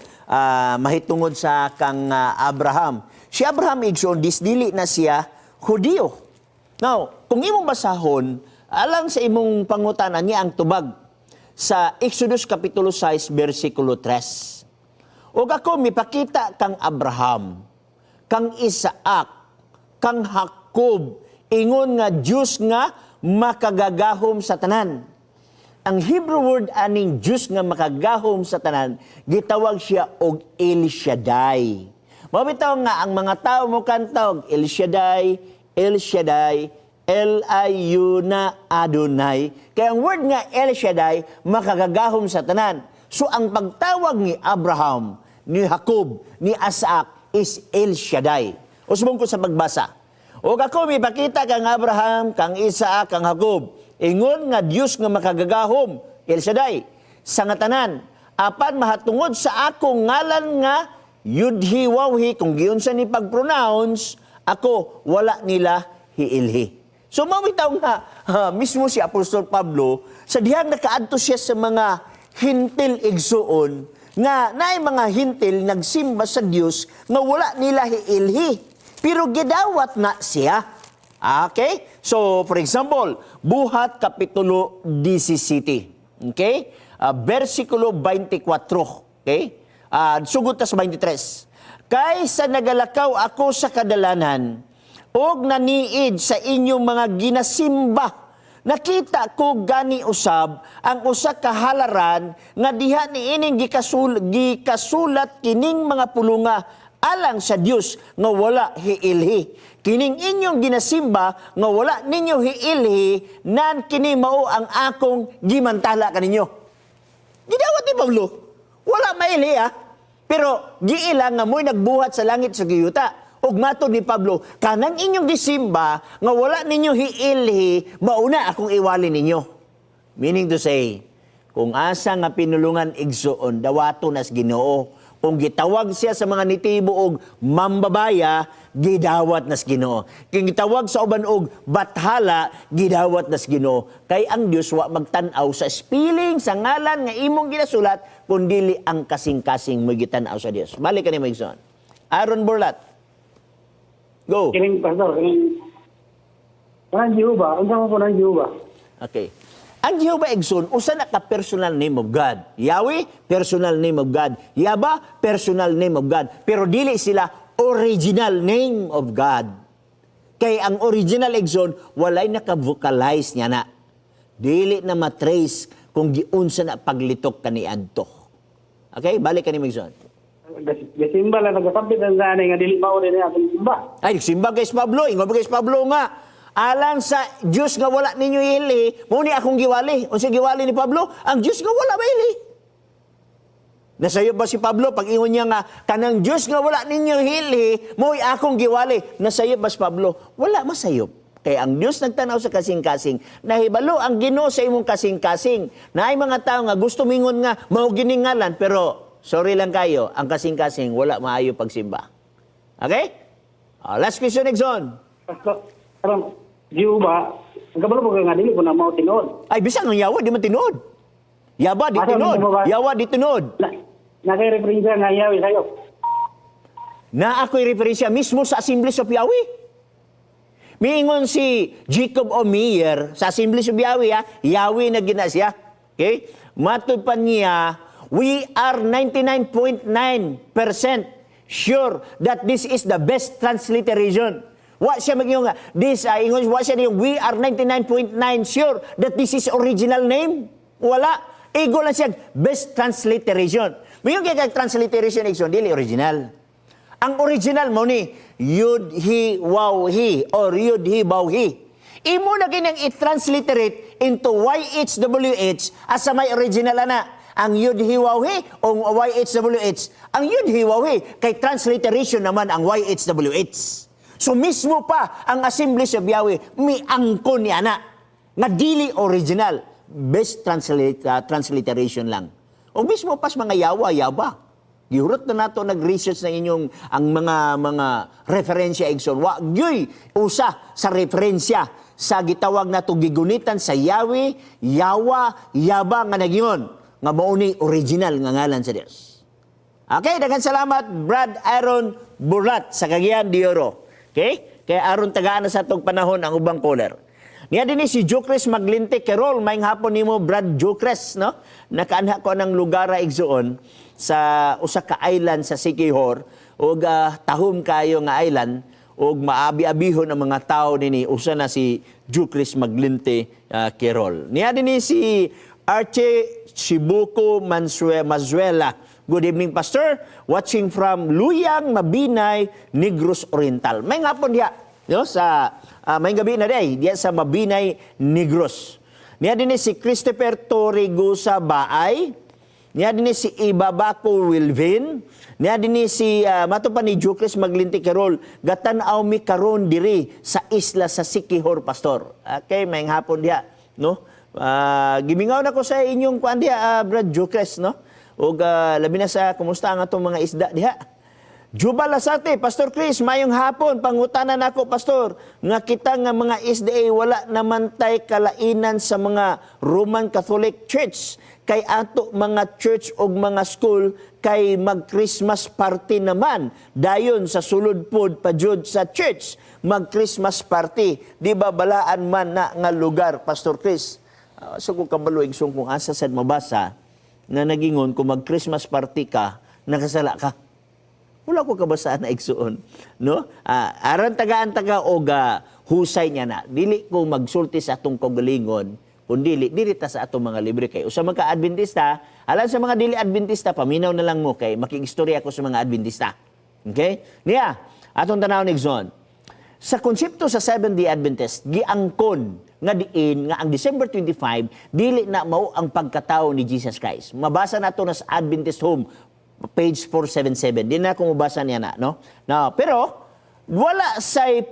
mahitungod sa kang Abraham. Si Abraham, igsoon, disdili na siya Hudiyo. Now, kung imong basahon, alang sa imong pangutana niya ang tubag sa Exodus Kapitulo 6 versikulo 3. "Ug ako mipakita kang Abraham, kang Isaac, kang Jacob, ingon nga Dios nga makagagahom sa tanan." Ang Hebrew word aning Diyos nga makagahom sa tanan, gitawag siya og El Shaddai. Mao bitaw nga ang mga tao mo kanta og El Shaddai, El Shaddai, L-I-U na Adonai. Kaya ang word nga El Shaddai, makagagahom sa tanan. So ang pagtawag ni Abraham, ni Jacob, ni Isaac is El Shaddai. Usbong ko sa pagbasa. "O ako mipakita kang Abraham, kang Isaac, kang Jacob, ingon nga Dios nga makagagahom, El Shaddai, sa nga tanan. Apan mahatungod sa akong ngalan nga Yudhi Wawhi, kung giunsa ni pag-pronounce, ako wala nila hiilhi." So mao bitaw nga ha, mismo si Apostol Pablo sa dihang nakaadto siya sa mga Hintil, igsuon, nga naay mga Hintil nagsimba sa Dios nga wala nila hiilhi. Pero gidawat na siya. Okay? So, for example, Buhat Kapitulo 17. Okay? Versikulo 24. Okay? Sugod ta sa 23. "Kay sa nagalakaw ako sa kadalanan, og naniid sa inyong mga ginasimba, nakita ko gani usab ang usa ka halaran nga diha niining gikasulat kining mga pulunga: alang sa Dios nga wala hiilhi. Kining inyong ginasimba nga wala ninyo hiilhi, nan kini mao ang akong gimantala kaninyo." Gidawat ni Pablo. Wala mailhi ah. Pero giila nga mo'y nagbuhat sa langit sa giyuta. Ug matod ni Pablo, kanang inyong gisimba nga wala ninyo hiilhi, mauna akong iwali ninyo. Meaning to say, kung asa nga pinulungan, igsuon, dawato nas Ginoo. Kung gitawag siya sa mga nitibo og mambabaya, gidawat nas Ginoo. Kung gitawag sa uban og bathala, gidawat nas Ginoo. Kay ang Dios wa magtan-aw sa spelling sa ngalan nga imong ginasulat, kun dili ang kasing-kasing mo gitan-aw sa Dios. Balik ka nimo, igsoon. Aaron Burlat. Go. Kining, pastor, kining kanang Jehovah, unsa man po nang Jehovah? Okay. Ang Jehovah, igsoon, usa na ka personal name of God. Yahweh, personal name of God. Yaba, personal name of God. Pero dili sila original name of God. Kay ang original, igsoon, walay naka-vocalize niya na. Dili na matrace kung giunsa na paglitok kaniadto. Okay, balik ka ni igsoon. Gasimba lang nagasabit ang gani nga dili mao rin atong simba. Ay, simba guys Pablo, ingon ba guys Pablo nga, alang sa Diyos nga wala ninyo ili, mao ni akong giwali. Unsa giwali ni Pablo? Ang Diyos nga wala maili. Nasayop ba si Pablo pag ingon niya nga kanang Diyos nga wala ninyo hili, mo'y akong giwali? Nasayop ba si Pablo? Wala masayop. Kay ang Diyos nagtanaw sa kasing-kasing. Nahibalo ang Ginoo sa imong kasing-kasing. Naay mga tao nga gusto mingon nga mao giningalan, pero sorry lang kayo, ang kasing-kasing wala maayo pagsimba. Okay? Ah, last question, igsoon. Pastor, karon Jehovah, ang kabalo po nga dili po na mao tinuod. Ay, bisan ang Yawa, di man tinuod. Yaba, di Asa tinuod. man mo ba? Yawa, di tinuod. Na nakay referensya nga Yahweh sayo. Na ako'y referensya mismo sa Assemblies of Yahweh. Miingon si Jacob Omeyer sa Assemblies of Yahweh, ha? Yahweh na gina siya. Okay? Matud pa niya, we are 99.9% sure that this is the best transliteration. Wa siya mag nga, this, ingon, wa siya niyong, we are 99.9 sure that this is original name. Wala. Igo lang siya, best transliteration. Mayon kay transliteration, igsoon, dili original. Ang original mo ni Yud He Waw He or Yud He Baw He. Imo na kinang i-transliterate into YHWH asa may original ana. Ang Yud He Waw He o YHWH. Ang Yud He Waw He kay transliteration naman ang YHWH. So mismo pa ang Assemblies of Yahweh miangkon ni ana nga dili original, best transliteration lang. O mismo pas mga Yawa, Yaba. Gihurot na nato nag-research ng inyong ang mga referensya, igsoon. Wa gyuy usa sa referensya sa gitawag nato gigunitan sa Yahweh, Yawa, Yaba nga nagyon nga mao ni original nga ngalan sa Dios. Okay, daghan salamat, Brad Aaron Burat sa Cagayan de Oro. Okay? Kaya aron tagaan na sa atong panahon ang ubang caller. Niya din ni si Jocres Maglinte Kerol, maayong hapon nimo, Brad Jocres, no? Nakaanha ko ng lugar, igsoon, sa usa ka island sa Siquijor ug tahom kayo nga island ug maabi-abihon ang mga tao nini, usa na si Jocres Maglinte Kerol. Niya din ni si Archie Chibuko Mazuela. Good evening, Pastor. Watching from Luyang, Mabinay, Negros Oriental. May hapon diha, no? Sa may gabi na day, diya sa Mabinay, Negros. Niya din ni si Christopher Torregosa Baay. Niya din ni si Ibabako Wilvin. Niya din ni si mato pa ni Jukres Maglinti Kerol. Gatan-aw mi karon diri sa isla sa Siquijor, Pastor. Okay, may hapon diha, no? Gimingaw na ko sa inyong kuan diha, Brad Jukres, no? Ug labi na sa kumusta ang atong mga isda diha. Juba Lasarte, Pastor Chris, mayong hapon, pangutanan nako, Pastor, nga kita nga mga SDA wala naman tay kalainan sa mga Roman Catholic Church. Kay ato mga church og mga school kay mag-Christmas party naman. Dayon sa sulod pod pa jud sa church, mag-Christmas party. Di ba balaan man na nga lugar, Pastor Chris? So kung kabalo, igsoon, kung asa sad mabasa na nagingon kung mag-Christmas party ka, nakasala ka. Wala ko kabasaan na, igsuon. No? Aron tagaan taga og husay niya na. Dili ko magsulti sa atong kaugalingon, kun dili dili ta sa atong mga libre kay usa man ka Adventista, alang sa mga dili Adventista, paminaw na lang mo kay makigistorya ako sa mga Adventista. Okay? Niya, atong tanaw ni igsoon. Sa konsepto sa Seventh-day Adventist, giangkon nga diin nga ang December 25 dili na mao ang pagkatao ni Jesus Christ. Mabasa nato na sa Adventist Home page 477. Di na ako mabasa niya na, no? Now, pero Wala say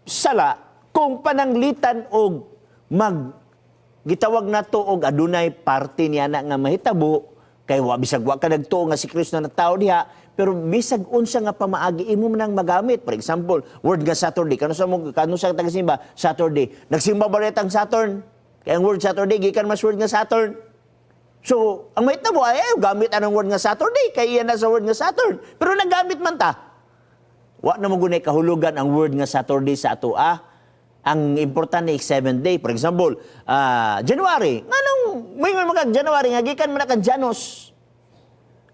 sala kung pananglitan og mag gitawag nato og adunay parte niya na nga mahitabo kay wa bisag wa ka nagtuo nga si Kristo na tao diha, pero bisag unsa nga pamaagi imo man ang magamit. For example, word nga Saturday, kano sa mo, kano sa tagasimba Saturday, nagsimba ba ang Saturn? Kay ang word Saturday gikan mas word nga Saturn. So ang mahitabo ay gamit anong word nga Saturday kay iyan na sa word nga Saturn, pero nagamit man ta. Wa na mo gunay kahulugan ang word nga Saturday sa ato ah. Ang importante is seventh day. For example, January. Nganong moingon man kag January nga gikan man na kang Janus.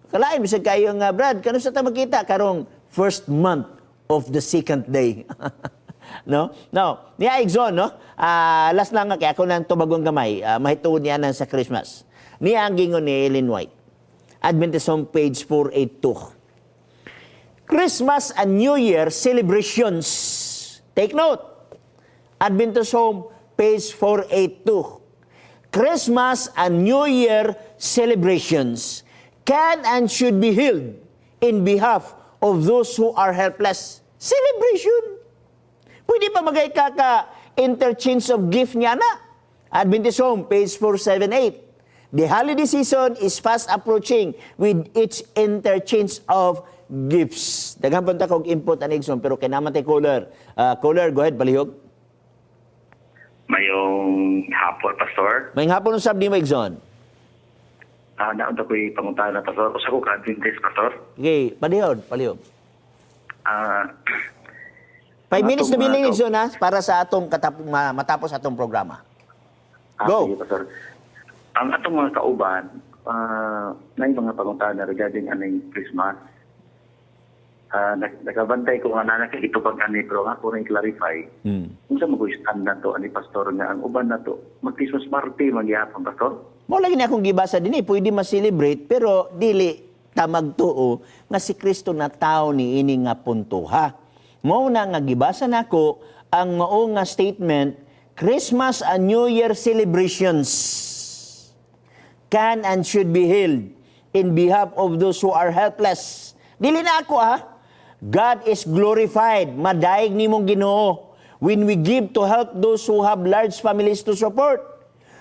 Kalain bisag kayo nga Brad, kano sa ta makita karong first month of the second day? No? Now, niya Exxon, no? Last lang nga kay ako nang tubagong gamay, mahituod niya nang sa Christmas. Niya ang gingon ni Ellen White. Adventist Home, page 482. Christmas and New Year celebrations. Take note. Adventist Home, page 482. Christmas and New Year celebrations can and should be held in behalf of those who are helpless. Celebration. Pwede pa magay ka ka interchange of gift niya na. Adventist Home, page 478. The holiday season is fast approaching with its interchange of gifts. Daghan pa ta kog input ani Igsoon, pero kay naman tay caller. Caller, go ahead, palihog. Mayong hapon, Pastor. May hapon usab nimo, Igsoon. Naunta ko'y pangutana, Pastor. Usa ko ka Adventist, Pastor. Okay, palihog, palihog. 5 minutes na Atong bilin, mga Igsoon, ha, para sa atong matapos atong programa. Go. Sige, Pastor. Ang atong mga kauban, na mga pangutana regarding aning Christmas. Nakabantay ko nga na nakikitupag ani, pero nga ko rin clarify. Kung sa mag-stand na to, ani Pastor, nga ang uban na to, mag-Christmas party magyapon, Pastor. Mo lagi na akong gibasa din eh, pwede ma-celebrate pero dili ta magtuo nga si Kristo na tao ni ini nga puntuha. Mao na nga gibasa nako ang mao nga statement, Christmas and New Year celebrations can and should be held in behalf of those who are helpless. Dili na ako ha. God is glorified. Madayeg nimong Ginoo when we give to help those who have large families to support.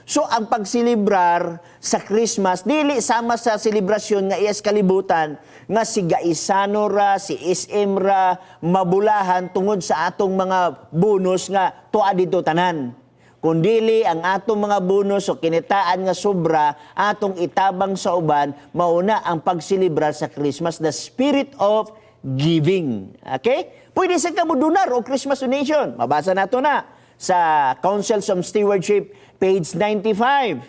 So ang pagselebrar sa Christmas dili sama sa selebrasyon nga iyas kalibutan nga si Gaisano ra, si SM ra mabulahan tungod sa atong mga bonus nga tuwa dito tanan. Kundili ang atong mga bonus o kinitaan nga sobra atong itabang sa uban, mauna ang pagselebrar sa Christmas, the spirit of giving. Okay? Pwede sa ka donar o Christmas donation. Mabasa nato na sa Councils of Stewardship, page 95.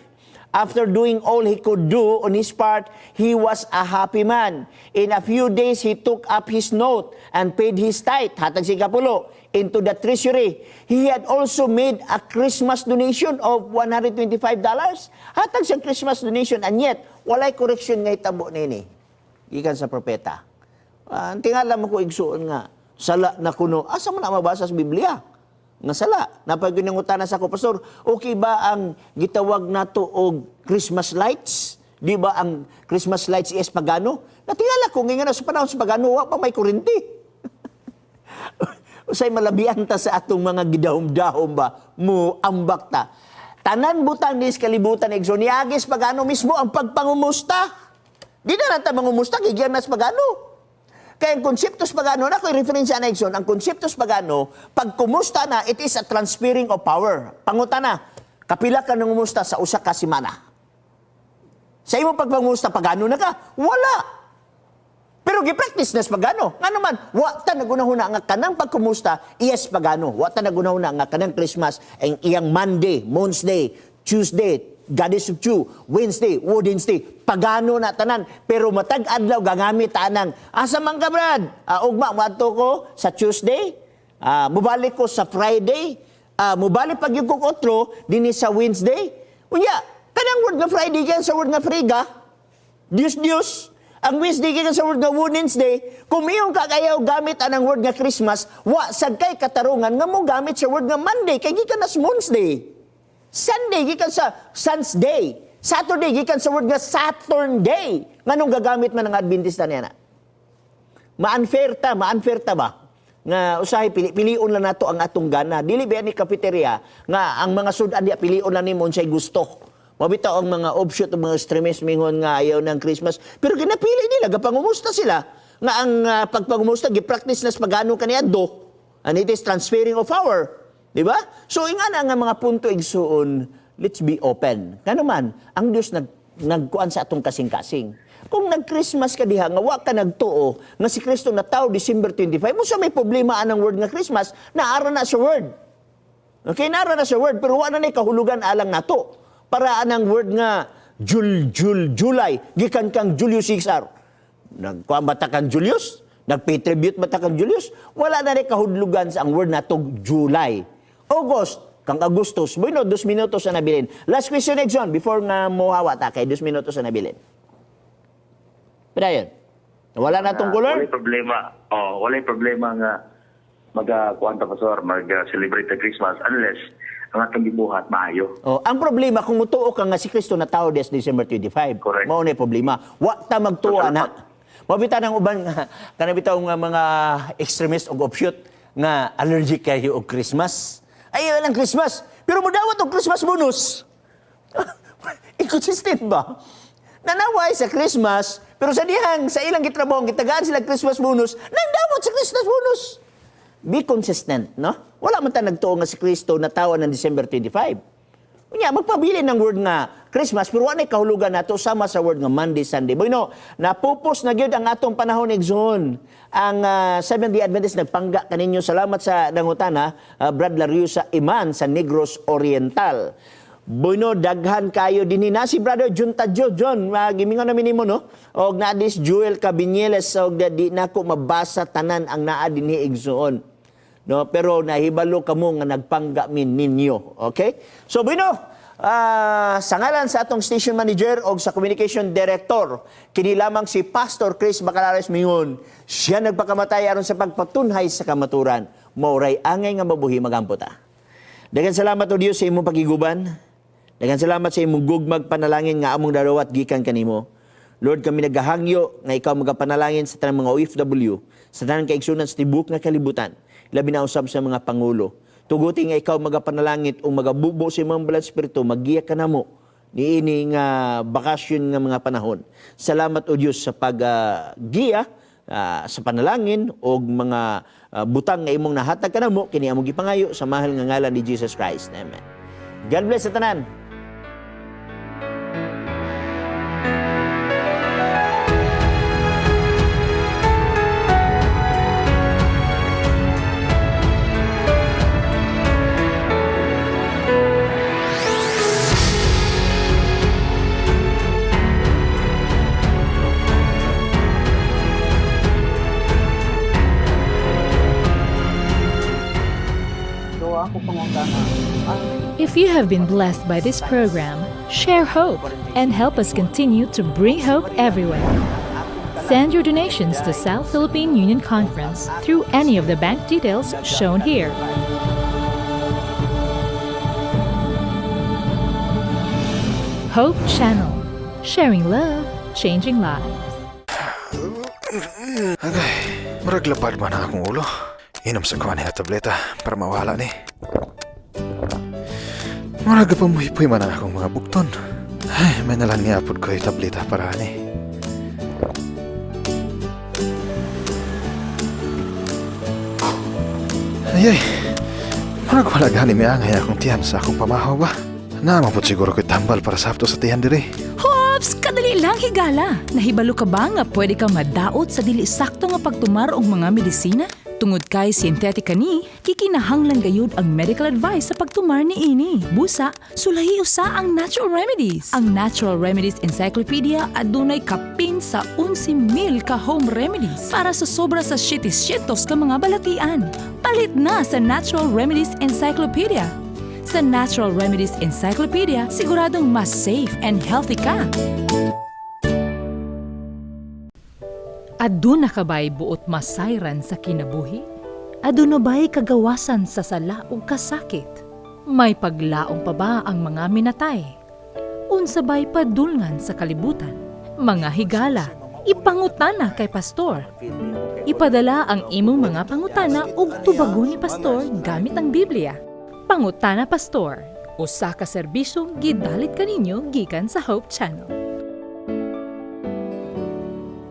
After doing all he could do on his part, he was a happy man. In a few days, he took up his note and paid his tithe, hatag si kapulo, into the treasury. He had also made a Christmas donation of $125. Hatag sa Christmas donation, and yet, walay correction nga hitabo nini. Gikan sa propeta. Ang tingala mo ko igsuon nga, sala na kuno. Asa man na mabasa sa Biblia nga sala? Napag sa ako, "Pastor, okay ba ang gitawag nato og Christmas lights? Di ba ang Christmas lights is pagano?" Natingala ko, nga sa panahon sa pagano, wa pa may kurinti. Usay malabian ta sa atong mga gidahom-dahom ba, mo ambak ta. Tanan butang ni kalibutan, igsoon, niagis pagano mismo ang pagpangumusta. Di na lang ta mangumusta, gigyan nas pagano. Kaya ang konsepto sa pagano, na ako'y referensya na Igsoon, ang konsepto sa pagano, pag kumusta na, it is a transferring of power. Panguta na, kapila ka nangumusta sa usa ka semana? Sa imong pagpangumusta, pagano na ka? Wala. Pero gi-practice na sa pagano. Nga naman, wa ta nagunahuna nga kanang pagkumusta, iyas pagano. Wa ta nagunahuna nga kanang Christmas, ang iyang Monday, Moon's Day, Tuesday, Goddess of Chu, Wednesday, Wednesday, pagano na tanan. Pero matag adlaw gagamit tanang. "Asa man ka, Brad?" "Ugma moadto ko sa Tuesday. Mubalik ko sa Friday. Mubalik pag yung kog otro dinhi sa Wednesday." Unya, kanang word nga Friday kan sa word nga Friga. Diyos Diyos. Ang Wednesday gikan sa word nga Wednesday, kung iyong kakayaw gamit anang word nga Christmas, wa sad kay katarungan nga mo gamit sa word nga Monday kay gikan na sa Monday. Sunday gikan sa Sun's Day. Saturday gikan sa word nga Saturn Day. Nganong gagamit man ang Adventista niya na? Ma-unfair ta ba? Nga usahay pili-pilion lang nato ang atong gana. Dili ba ni cafeteria nga ang mga sudan diya pilion lang nimo unsay gusto. Mabitaw ang mga offshoot ng mga extremist mingon nga ayaw ng Christmas. Pero ginapili nila, gapangumusta sila. Nga ang pagpangumusta, gipractice na sa pagano kaniadto. And it is transferring of power. Di ba? So, inga na nga mga punto igsuon, let's be open. Ngano man, ang Diyos nagkuan sa atong kasing-kasing. Kung nag-Christmas ka diha, nga wa ka nagtuo, nga si Kristo nataw December 25, mo sa may problema anang word nga Christmas, naara na sa word. Okay, naara na sa word, pero wa na kahulugan alang nato. Para anang word nga July, gikan kang Julius Caesar. Nagkuan ba ta kang Julius? Nagpay tribute ba ta kang Julius? Wala na rin kahulugan sa ang word natog July. August, kang Augustus. Bueno, 2 minutos na nabilin. Last question, Exxon, before nga mohawa ta, kay 2 minutos na nabilin. Padayon. Wala na tong color? Walay problema. Oh, walay problema nga mag-kuan ta pastor, mag-celebrate the Christmas unless ang atong gibuhat maayo. Oh, ang problema kung mutuo ka nga si Kristo natawo des December 25. Correct. Mao na problema. Wa ta magtuo na. Mabita ng uban nga kanang bitaw nga mga extremist og offshoot nga allergic kayo og Christmas. Ayaw lang Christmas, pero modawat og Christmas bonus. Inconsistent ba? Nanaway sa Christmas, pero sa dihang sa ilang gitrabaho gitagaan sila Christmas bonus, nangdawat sa Christmas bonus. Be consistent, no? Wala man ta nagtuo nga si Kristo natawa ng December 25. Unya, magpabili ng word nga Christmas, pero wala kahulugan nato sama sa word nga Monday, Sunday. Bueno, napupos na gyud ang atong panahon igsoon. Ang Seventh-day Adventist nagpangga kaninyo. Salamat sa nangutana, Brad Lariusa Iman sa Negros Oriental. Bueno, daghan kayo dinhi na si Brother Jun Tadjo. John, gimingon na minimo no. Og naa dis Joel Cabiñeles og di nako mabasa tanan ang naa dinhi igsoon. No, pero nahibalo kamo nga nagpangga min ninyo. Okay? So bueno, sa ngalan sa atong station manager og sa communication director, kini lamang si Pastor Chris Bacalares mingon, siya nagpakamatay aron sa pagpatunhay sa kamaturan. Mauray angay nga mabuhi magampo ta. Daghang salamat o Dios sa imong pagiguban. Daghang salamat sa imong gugmag panalangin nga among darawat gikan kanimo. Lord, kami nagahangyo nga ikaw magapanalangin sa tanang mga OFW, sa tanang kaigsunan sa tibuok nga kalibutan, labi na usab sa mga pangulo. Tuguti nga ikaw magapanalangin o magabubo sa imong balat espiritu, magiya ka namo niini nga bakasyon nga mga panahon. Salamat o Dios sa paggiya sa panalangin o mga butang nga imong nahatag kanamo, kini among gipangayo sa mahal nga ngalan ni Jesus Christ. Amen. God bless sa tanan. If you have been blessed by this program, share hope and help us continue to bring hope everywhere. Send your donations to South Philippine Union Conference through any of the bank details shown here. Hope Channel, sharing love, changing lives. Agay, murag lapad man ang akong ulo. Inom sa kuha niya tableta para mawala ni. Murag pa muhipoy man ang akong mga bukton. Ay, may nalang niapod ko yung tableta para ani. Ay, ay, murag wala gani may angay akong tiyan sa akong pamahaw ba? Naamapod siguro ko'y tambal para sa hapto sa tiyan diri. Hops! Kadali lang higala! Nahibalo ka ba nga pwede kang madaot sa dili sakto nga pagtumar og mga medisina? Tungod kay synthetic ni, kikinahanglan gayud ang medical advice sa pagtumar ni ini. Busa, sulahi usa ang natural remedies. Ang Natural Remedies Encyclopedia adunay kapin sa 11,000 ka home remedies para sa sobra sa 700 ka mga balatian. Palit na sa Natural Remedies Encyclopedia. Sa Natural Remedies Encyclopedia, siguradong mas safe and healthy ka. Aduna ka ba'y buot masayran sa kinabuhi? Aduna ba'y kagawasan sa sala ug kasakit? May paglaong pa ba ang mga minatay? Unsa ba'y padulngan sa kalibutan? Mga higala, ipangutana kay pastor. Ipadala ang imong mga pangutana ug tubagon ni pastor gamit ang Biblia. Pangutana Pastor, usa ka serbisyo gidalit kaninyo gikan sa Hope Channel.